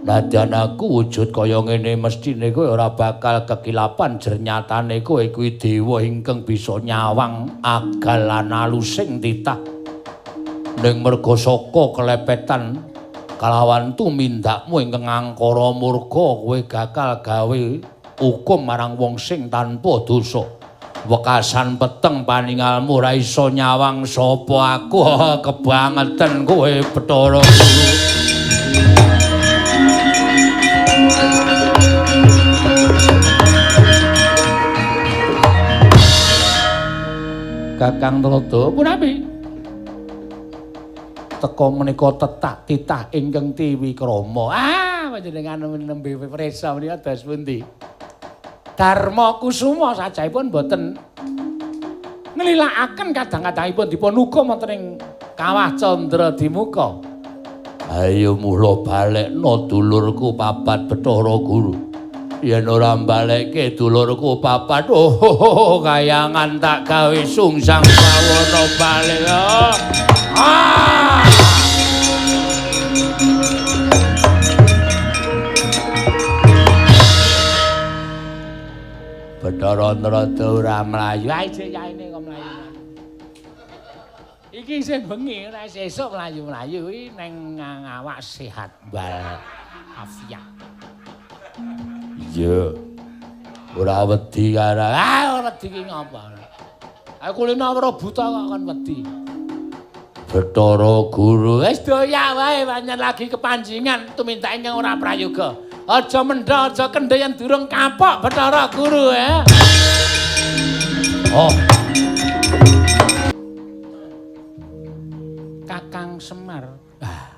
Nadyan aku wujud kaya ngene mestine kowe ora bakal kekilapan jernyatane kowe kuwi dewa ingkang bisa nyawang agal lan alusing titah. Ning merga saka kelepetan kalawan tumindakmu ingkang angkara murka kowe bakal gawe hukum marang wong sing tanpa dosa. Wekasan peteng paningalmu ora iso nyawang sapa aku. Kebangeten kowe Bathara Guru. Kakang Tuladha punawi? Teka menika tetak titah ingkang tiwikrama. Ah, panjenengan nembe prisa menika dos pundi? Darma Kusuma sajahipun boten nglilakaken kadang-kadangipun dipun hukum wonten ing Kawah Candra Dimuka. Ayo mula balekno dulurku papat Bathara Guru. Yen ora mbalekke dulurku papat, oh kayangan tak gawe sungsang bawana balik. Ah! Bathara Narada ora mlayu. Ae jek yaene kok mlayu. Iki isih bengi, ora sesuk mlayu-mlayu iki neng awak sehat wal afiat. Iya. Ora wedi karo. Ah, ora wedi ki ngapa? Aku kulino weruh buta kok kon wedi. Bathara Guru wis doyak wae pancen lagi kepanjingan tumindak ingkang ora prayoga. Aja mendha, aja kendhe yen durung kapok Bathara Guru ya. Oh. Kakang Semar. Ah.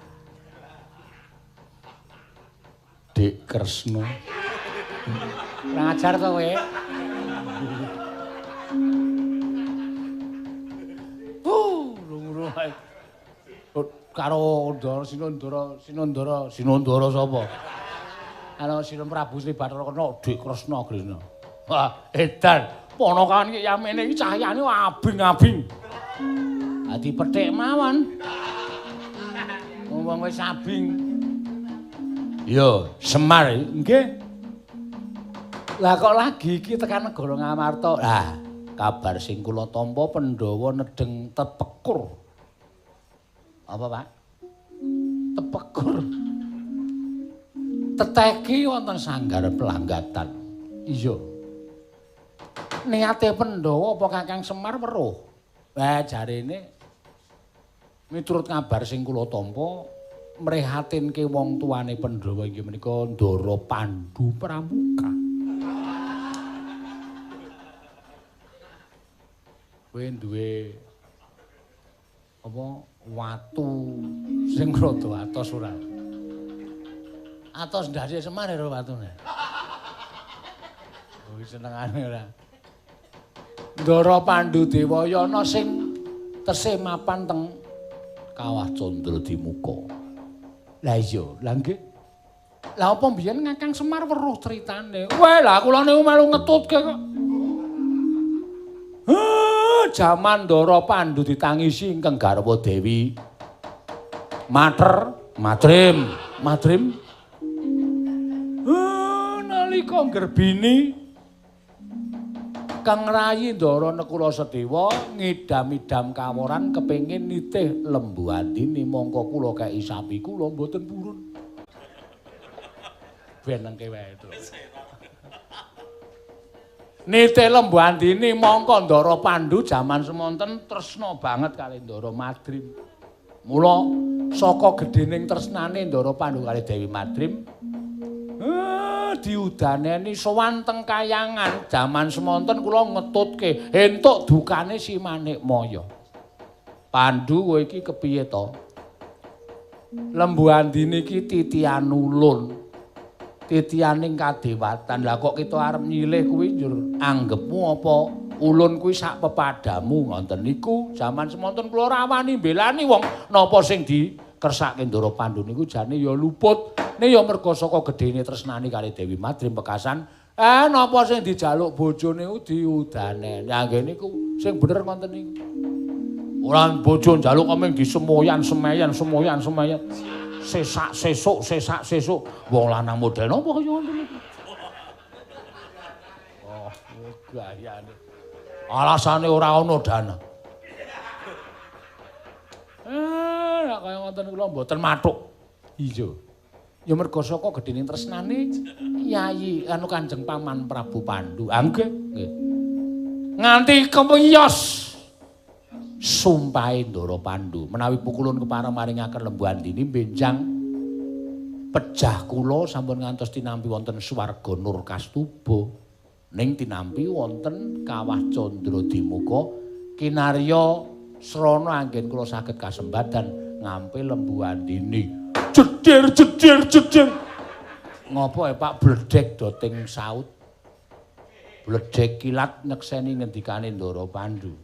Dik Kresna. Kurang ajar to kowe. Lungruh ae. Karo Ndara Sinundara, Sinundara, Sinundara sapa? Karo Sinun Prabu Sri Bathara Kresna, Dik Kresna Kresna. Wah, edan. Ponakan iki yamene iki cahyane abing-abing. Ha dipethik mawon. Wong wis abing. Yo, Semar nggih. Lah kok lagi iki tekan negara Ngamarta. Lah, kabar sing kula tampa Pandhawa nedheng tepekur. Apa, Pak? Tepekur. Teteki wonten sanggar pelanggatan. Iya. Niate Pandhawa apa Kakang Semar weruh? Lah jarene miturut kabar sing kula tampa mrihatinke wong tuane Pandhawa inggih menika Ndara Pandu Pramuka. Kowe duwe apa watu sing rada atos ora? Atos ndase Semar ora watune. Oh senengane ora. Ndara Pandu Dewayana sing tesih mapan teng Kawah Candra Dimuka. Lah iya, lah nggih. Lah apa mbiyen Kakang Semar weruh critane? Weh, lah kula niku melu ngetutke kok. Jaman Ndara Pandu ditangisi ingkang garwa Dewi Mater, Madrim, Madrim. Nalika nggerbini Kang Rayi Ndara Nekula Sedewa ngidam-idam kaworan kepengin nitih Lembu Andini mongko kula kei sapi kula mboten purun. Ben nengke wae to. Nitih Lembu Andini mongko Ndara Pandu jaman semonten tresna banget kali Ndara Madrim. Mula saka gedhening tresnane Ndara Pandu kali Dewi Madrim diudaneni sowan teng kayangan jaman semonten kula ngetutke entuk dukane si Manikmaya. Pandu kowe iki kepiye to? Lembu Andini iki titian ulun. Titianing kadewatan. Lah kok kita arep nyilih kuwi njur anggepmu apa ulun kuwi sak pepadamu ngoten niku. Jaman semonten kula ora wani mbelani wong napa sing dikersake Ndara Pandu niku jane ya luput. Ne ya merga saka gedhene tresnane kali Dewi Madrim pekasan, napa sing dijaluk bojone niku diudaneni. Lah nggih niku sing bener ngoten niku. Ora bojo njaluk kemeng disemoyan, semeyan, semoyan, semeyan. Sesak sesuk, sesak sesuk. Wong lanang model napa kaya ngoten niku. Oh, gayane. Alasane ora ana dana. Nek kaya ngoten kula mboten mathuk. Iya. Ya merga saka gedhening tresnane Yayi anu Kanjeng Paman Prabu Pandu. Ah nggih, nggih. Nganti kewiyos sumpahe Ndara Pandu menawi pukulun kepareng maringaken Lembu Andini benjang pejah kula sampun ngantos tinampi wonten swarga Nur Kastuba ning tinampi wonten Kawah Candra Dimuka kinarya srana anggen kula saged kasembadan ngampi Lembu Andini. Jedir jedir jedir. Ngopo ya Pak bledek doting saut. Bledek kilat nyekseni ngendikane Ndara Pandu.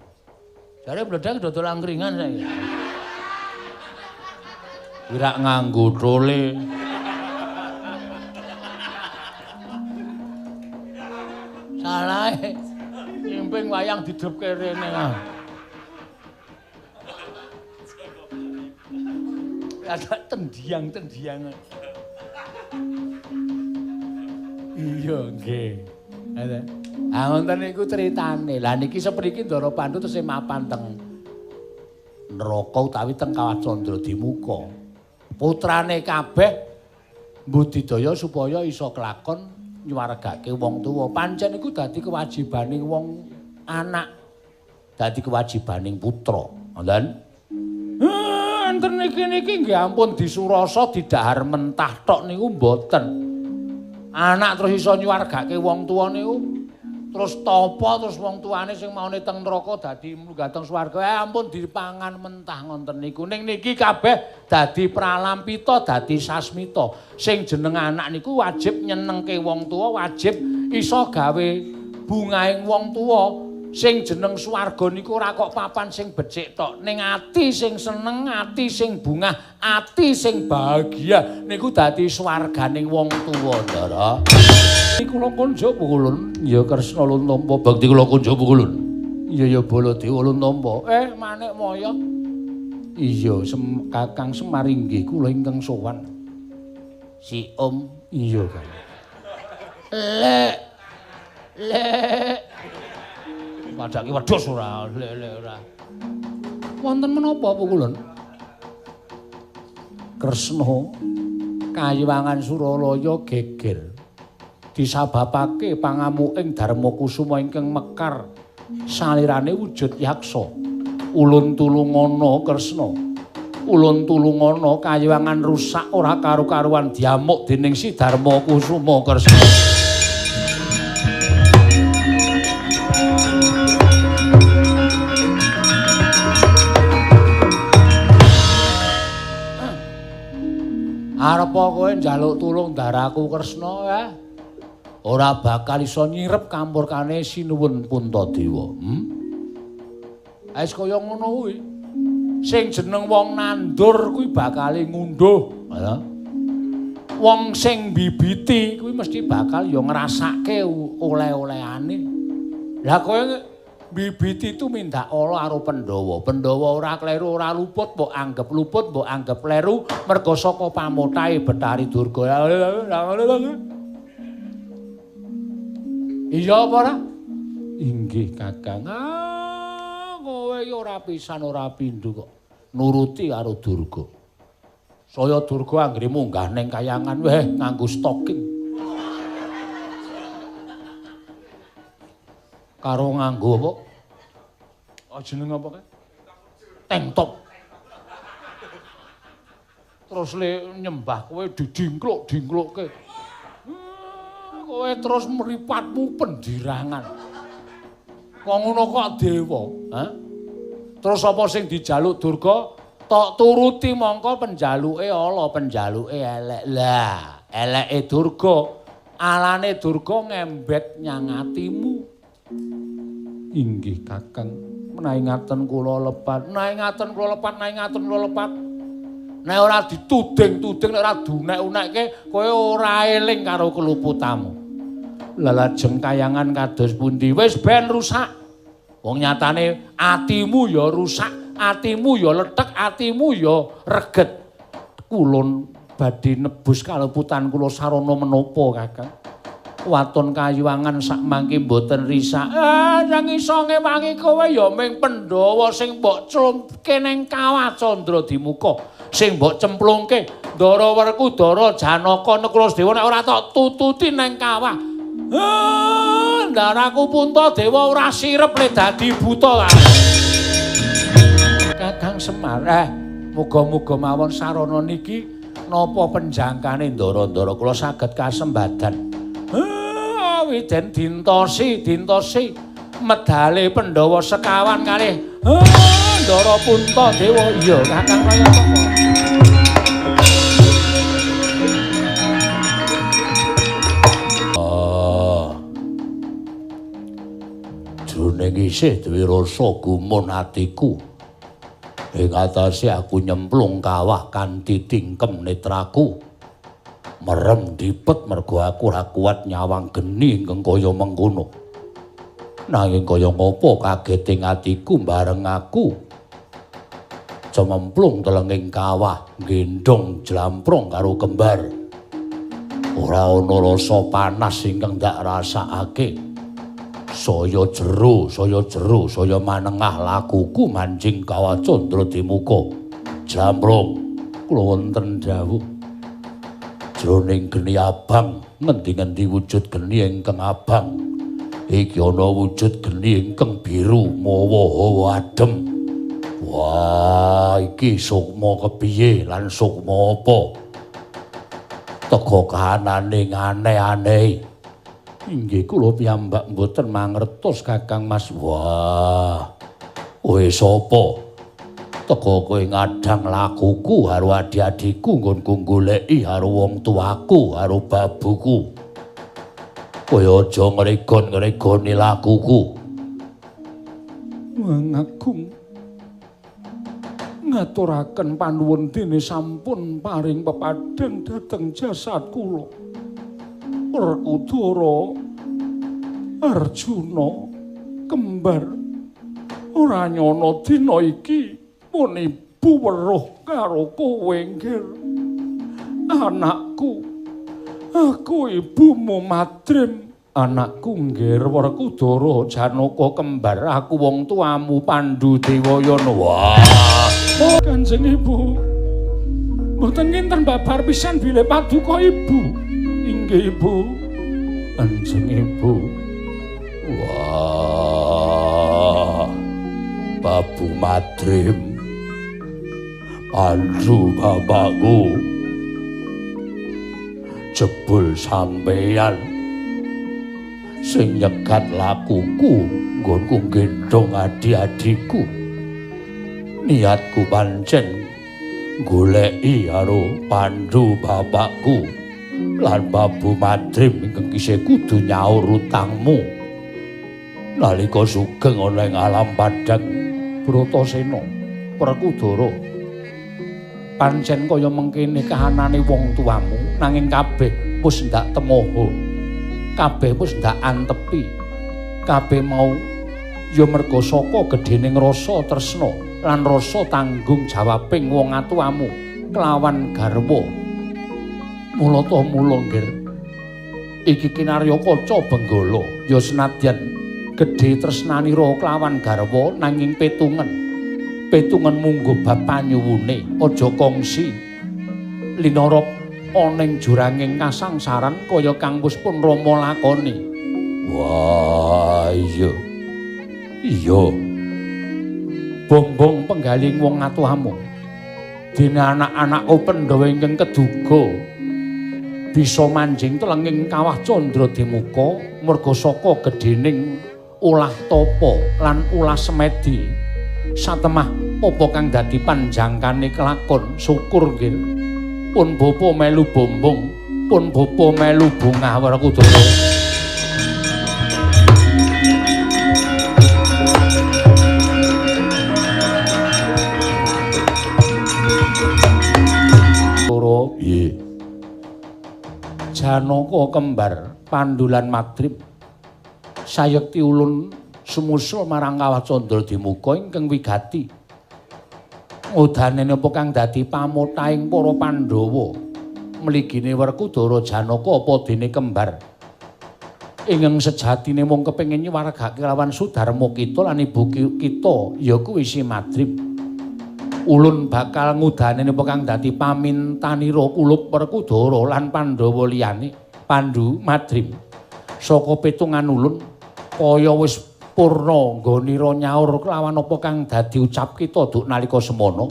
Jare bledek dodol angkringan saiki. Ora nganggo tole. Salah. Nyimping wayang didhepke rene. Ada tendiang-tendiang. Iya nggih. Ada. Ah ngoten niku critane. Lah niki sepriki Ndara Pandu tesih mapan teng neraka utawi teng Kawah Candra Dimuka. Putrane kabeh mbudidaya supaya iso kelakon nyuwargake wong tuwa. Pancen iku dadi kewajibaning wong anak, dadi kewajibaning putra. Ngoten. Enten niki niki nggih ampun disurasa didhahar mentah tok niku mboten. Anak terus iso nyuwargake wong tuwa niku terus tapa terus wong tuane sing maune teng neraka dadi mlunggah teng swarga. Ampun dipangan mentah ngonten niku. Ning niki kabeh dadi pralampita, dadi sasmita. Sing jeneng anak niku wajib nyenengke wong tuwa, wajib iso gawe bungaing wong tuwa. Sing jeneng swarga niku ora kok papan sing becik tok, ning ati sing seneng, ati sing bungah, ati sing bahagia niku dadi swarganing wong tuwa, Ndara. Kula kunjuk pukulun, ya Kresna ulun tampa, bakti kula kunjuk pukulun. Iya ya Baladewa ulun tampa. Manik Maya. Iya, Kakang Semar inggih kula ingkang sowan. Si Om, iya Kang. Lek. Lek. Padake wedhus ora, lek ora. Wonten menapa pukulun? Kresna kayiwangan Suralaya geger. Disababake pangamuking Darmakusuma ingkang mekar salirane wujud yaksa. Ulun tulungana Kresna. Ulun tulungana kayiwangan rusak ora karu-karuan diamuk dening si Darmakusuma Kresna. Arep kowe njaluk tulung daraku Kresna ya? Ora bakal iso nyirep kampurkane Sinuwun Puntadewa. Wis kaya ngono kuwi. Sing jeneng wong nandur kuwi bakale ngunduh, ha. Wong sing mbibiti kuwi mesti bakal ya ngrasake oleh-olehane. Lah kowe mbibiti tumindak ala karo Pandhawa. Pandhawa ora kleru, ora luput, mbok anggep luput, mbok anggep kleru merga saka pamotahe Bathari Durga. Iya apa ora? Inggih Kakang. Ah, kowe iki ora pisan ora pindho kok nuruti karo Durga. Saya Durga anggere munggah ning kayangan weh nganggo stocking. Karo nganggo apa? Oh jeneng apa kae? Tank top. Terus le nyembah kowe didingkluk-dingklukke. Kowe terus mripatmu pendirangan. Kok ngono kok dewa, ha? Terus apa sing dijaluk Durga tok turuti mongko penjaluke ala, penjaluke elek. Lah, eleke Durga, alane Durga ngembet nyang atimu. Inggih Kakang, menawi ngaten kula lepat, menawi ngaten kula lepat, menawi ngaten kula lepat. Nek ora dituding-tuding, nek ora dunek-unekke, kowe ora eling karo keluputamu. Lah lajeng kayangan kados pundi? Wis ben rusak. Wong nyatane atimu ya rusak, atimu ya lethek, atimu ya reget. Kulon badhe nebus kaluputan kula sarana menapa, Kakang? Waton kayuwangan sak mangke mboten risak. Sing iso ngewangi kowe ya ming Pandhawa sing mbok clumke ning Kawah Candra Dimuka, sing mbok cemplungke Ndara Werkudara Janaka Nakula Sadewa nek ora tok tututi ning kawah. Ndaraku Puntadewa ora sirep le dadi buta. Kakang Semar, muga-muga mawon sarana niki napa penjangkane ndara-ndara kula saged kasembadan. Widen dintosi, dintosi medale Pandhawa sekawan kalih Ndara Puntadewa. Iya, Kakang kaya apa? Jroning isih duwe rasa gumun atiku. Ing atase aku nyemplung kawah kanthi tingkem netraku. Merem dipet mergo aku ora kuat nyawang geni ingkang kaya mengkono. Nanging kaya ngopo kageting atiku bareng aku cememplung telenging kawah gendhong jlamprong karo kembar. Ora ana rasa panas ingkang ndak rasakake. Saya jero, saya jero, saya manengah lakuku manjing Kawah Candra Dimuka. Jamrong, kula wonten dawuh. Jroning geni abang, ngendi-ngendi wujud geni ingkang abang. Iki ana wujud geni ingkang biru mawa hawa adem. Wah, iki sukma kepiye lan sukma apa? Teka kahanane aneh-aneh. Inggih kula piyambak mboten mangertos Kakang Mas. Wah. Kowe sapa? Teka kowe ngadang lakuku karo adi-adiku nggonku goleki karo wong tuaku karo babuku. Kowe aja ngregon-ngregoni lakuku. Mangagung ngaturaken panuwun dene sampun paring pepadhang dhateng jasad kula. Werkudara Arjuna kembar ora nyana dina iki pun ibu weruh karo kowe nggir. Anakku, aku ibumu Madrim. Anakku nggir Werkudara Janaka kembar, aku wong tuamu Pandu Dewayana. Wah, oh, Kanjeng Ibu, mboten kinten babar pisan bilih paduka ibu. Inggih Ibu. Kanjeng Ibu. Wah, Babu Madrim, Pandu bapakku, jebul sampeyan sing nyegat lakuku nggonku nggendhong adi-adiku. Niatku pancen goleki karo Pandu bapakku lan Babu Madrim ingkang isih kudu nyaur utangmu nalika sugeng ana ing alam padhang. Bratasena Werkudara, pancen kaya mengkene kahanane wong tuamu, nanging kabeh wis ndak temoho, kabeh wis ndak antepi, kabeh mau ya merga saka gedhening rasa tresna lan rasa tanggung jawabing wong atuamu kelawan garwa. Mula ta mula nggir, iki kinarya kaca Benggala ya senadyan gedhe tresnanira kelawan garwa, nanging petungen petungen mungguh bab panyuwune aja kongsi linarap ana ing juranging kasangsaran kaya kang wis pun Rama lakoni. Wah, iya. Iya. Bombong penggaling wong atuhamu. Dene anak-anakku Pandhawa ingkang keduga bisa manjing telenging Kawah Candra Dimuka merga saka gedhening ulah tapa lan ulah semedi. Satemah apa kang dadi panjangkane kelakon syukur nggih. Pun bapa melu bombong, pun bapa melu bungah Werkudara. Piye? Janaka kembar Pandulan Madrim sayekti ulun sumusul marang Kawah Candra Dimuka ingkang wigati. Udanene apa kang dadi pamotahing para Pandhawa mligine Werkudara Janaka apa dene kembar ingkang sejatine mung kepengin nyuwargake lawan Sudarma kita lan ibu kita ya kuwi si Madrim. Ulun bakal ngudanene apa kang dadi pamintanira kulup Werkudara lan Pandhawa liyane Pandu Madrim. Saka pitungan ulun kaya wis purna nggonira nyaur kelawan apa kang dadi ucap kita duk nalika semana.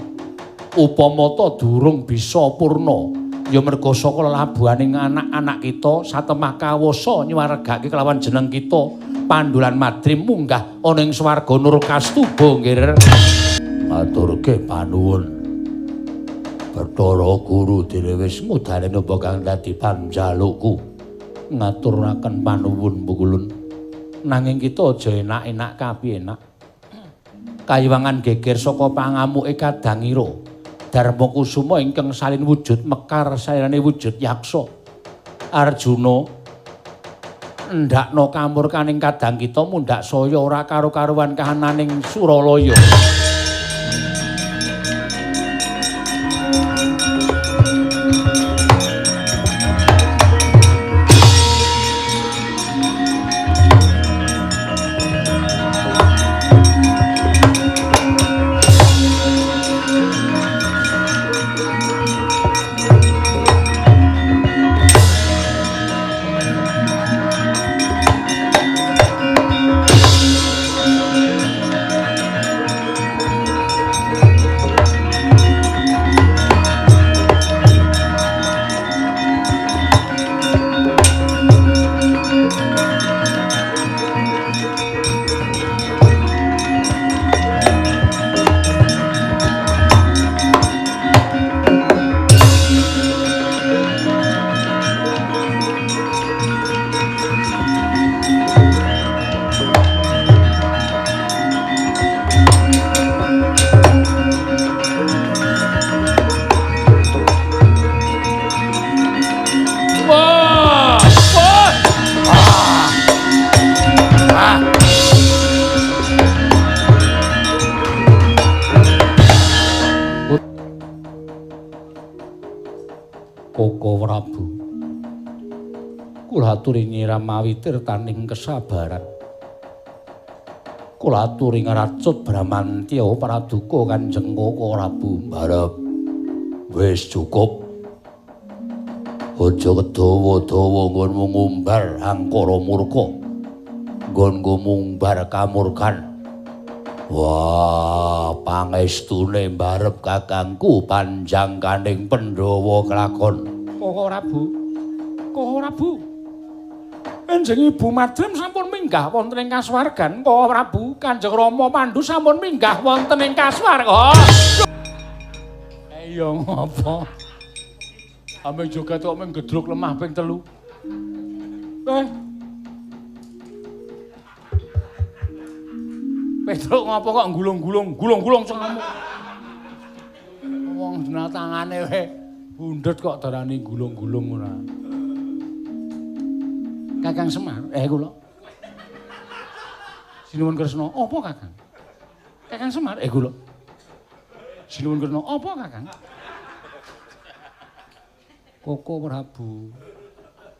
Upama ta durung bisa purna ya merga saka lelabuhaning anak-anak kita satemah kawasa nyuwargake kelawan jeneng kita Pandu lan Madrim munggah ana ing swarga Nurkastuba nggih. Maturke panuwun. Bathara Guru dene wis ngudane napa kang dadi panjalukku. Ngaturaken panuwun Pukulun. Nanging kita aja enak-enak kapiyenak. Kayiwangan geger saka pangamuke Kadangira. Darma Kusuma ingkang salin wujud mekar salirane wujud yaksa. Arjuna ndakna kamurkaning kadang kita mundhak saya ora karo-karuan kahananing Suralaya. Kula aturi nyiram mawi tirtaning kesabaran. Kula aturi ngracut Bramantya Praduka Kanjeng Koko Prabu. Barep wis cukup. Aja kedawa-dawa nggonmu ngumbar angkara murka. Nggonku mumbar kamurkan. Wah, pangestune mbarep kakangku panjang kaning Pandhawa kelakon. Koko Prabu. Koko Prabu. Enjing Ibu Madrim sampun minggah wonten ing kasuwargan. Koko Prabu, Kanjeng Rama Pandu sampun minggah wonten ing kasuwarga. Iya ngopo? Ame joget kok mung gedruk lemah ping 3. Petruk ngopo kok gulung-gulung, gulung-gulung cengamu. Wong dina tangane wae bundhet kok darani gulung-gulung ora. Kakang Semar, kula. Sinuwun Kresna, apa Kakang? Kakang Semar, kula. Sinuwun Kresna, apa Kakang? Koko Prabu,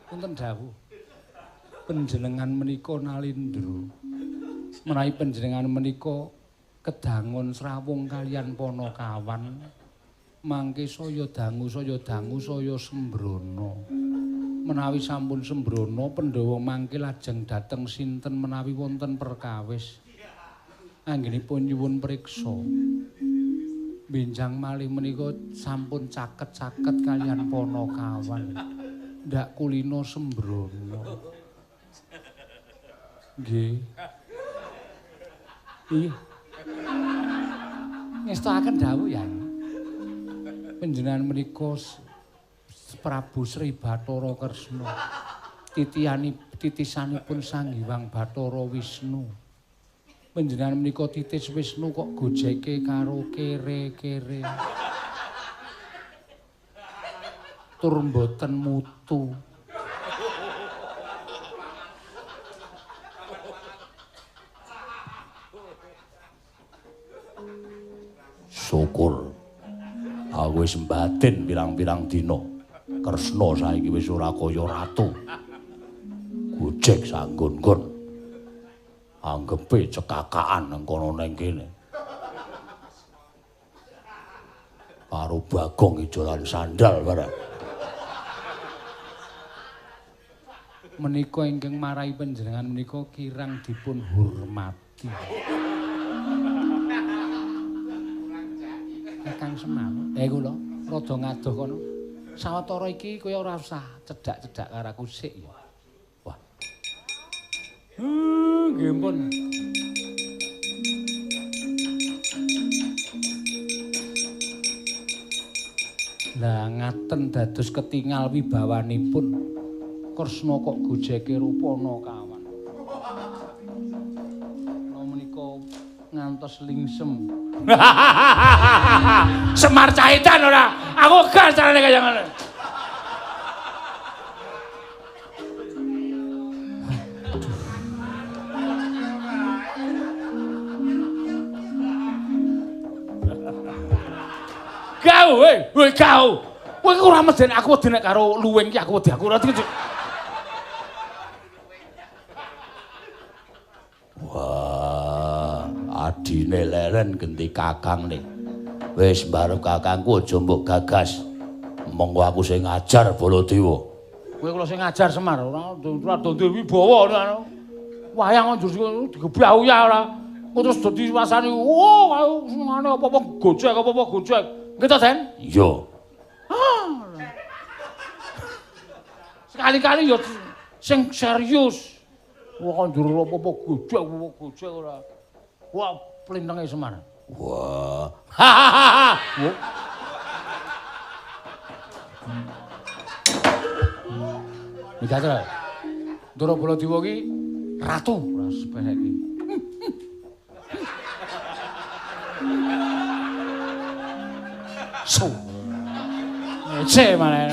punten dawuh. Panjenengan menika nalindra. Menawi panjenengan menika kedangun srawung kalian Panakawan, mangke saya dangu saya sembrono. Menawi sampun sembrono, Pandhawa mangke lajeng dhateng sinten menawi wonten perkawis. Anggenipun nyuwun priksa. Benjang malih menika sampun caket-caket kalian Panakawan. Ndak kulino sembrono. Nggih. Iya. Ngestokaken dawuh ya. Panjenengan menika Prabu Sri Bathara Kresna. Titisanipun Sang Hyang Bathara Wisnu. Panjenengan menika titis Wisnu kok gojeke karo kere-kere. Tur mboten mutu. Syukur. Aku wis mbatin pirang-pirang dina. Kresna saiki wis ora kaya ratu. Gojek sanggon-gon. Anggepe cekakaan nang kono nang kene. Karo Bagong ijolan sandal barang. Menika ingkang marai panjenengan menika kirang dipun hormati. Kakang Semar, kula rada ngadoh kono. Sawetara iki kaya ora usah cedhak-cedhak karo aku sik ya. Wah. Nggih pun. Lah ngaten dados ketingal wibawanipun Kresna kok gojeke rupana kawan. Kula menika ngantos lingsem. Semar Cahitan ora. Aku gak carane kaya ngono. Kau, weh, kau. Kowe ora meden aku wedi nek karo luwing ki aku wedi aku ora. Wah, adine leren genti kakang nih. Wis mbarep kakangku aja mbok gagas. Monggo aku sing ngajar Baladewa. Kowe kula sing ngajar Semar, ora duwe wibawa ora. Wayang njur digebyah uyah ora. Terus dadi rasane, oh, aku senengane apa-apa gojek, apa-apa gojek. Nggih to, Den? Iya. Sekali-kali ya sing serius. Wah, njur apa-apa gojek, apa-apa gojek ora. Wah, plintenge Semar. Wah. Hahaha. Migatra. Ndara Baladewa ki ratu ora sepeh iki. So. Ngece malah.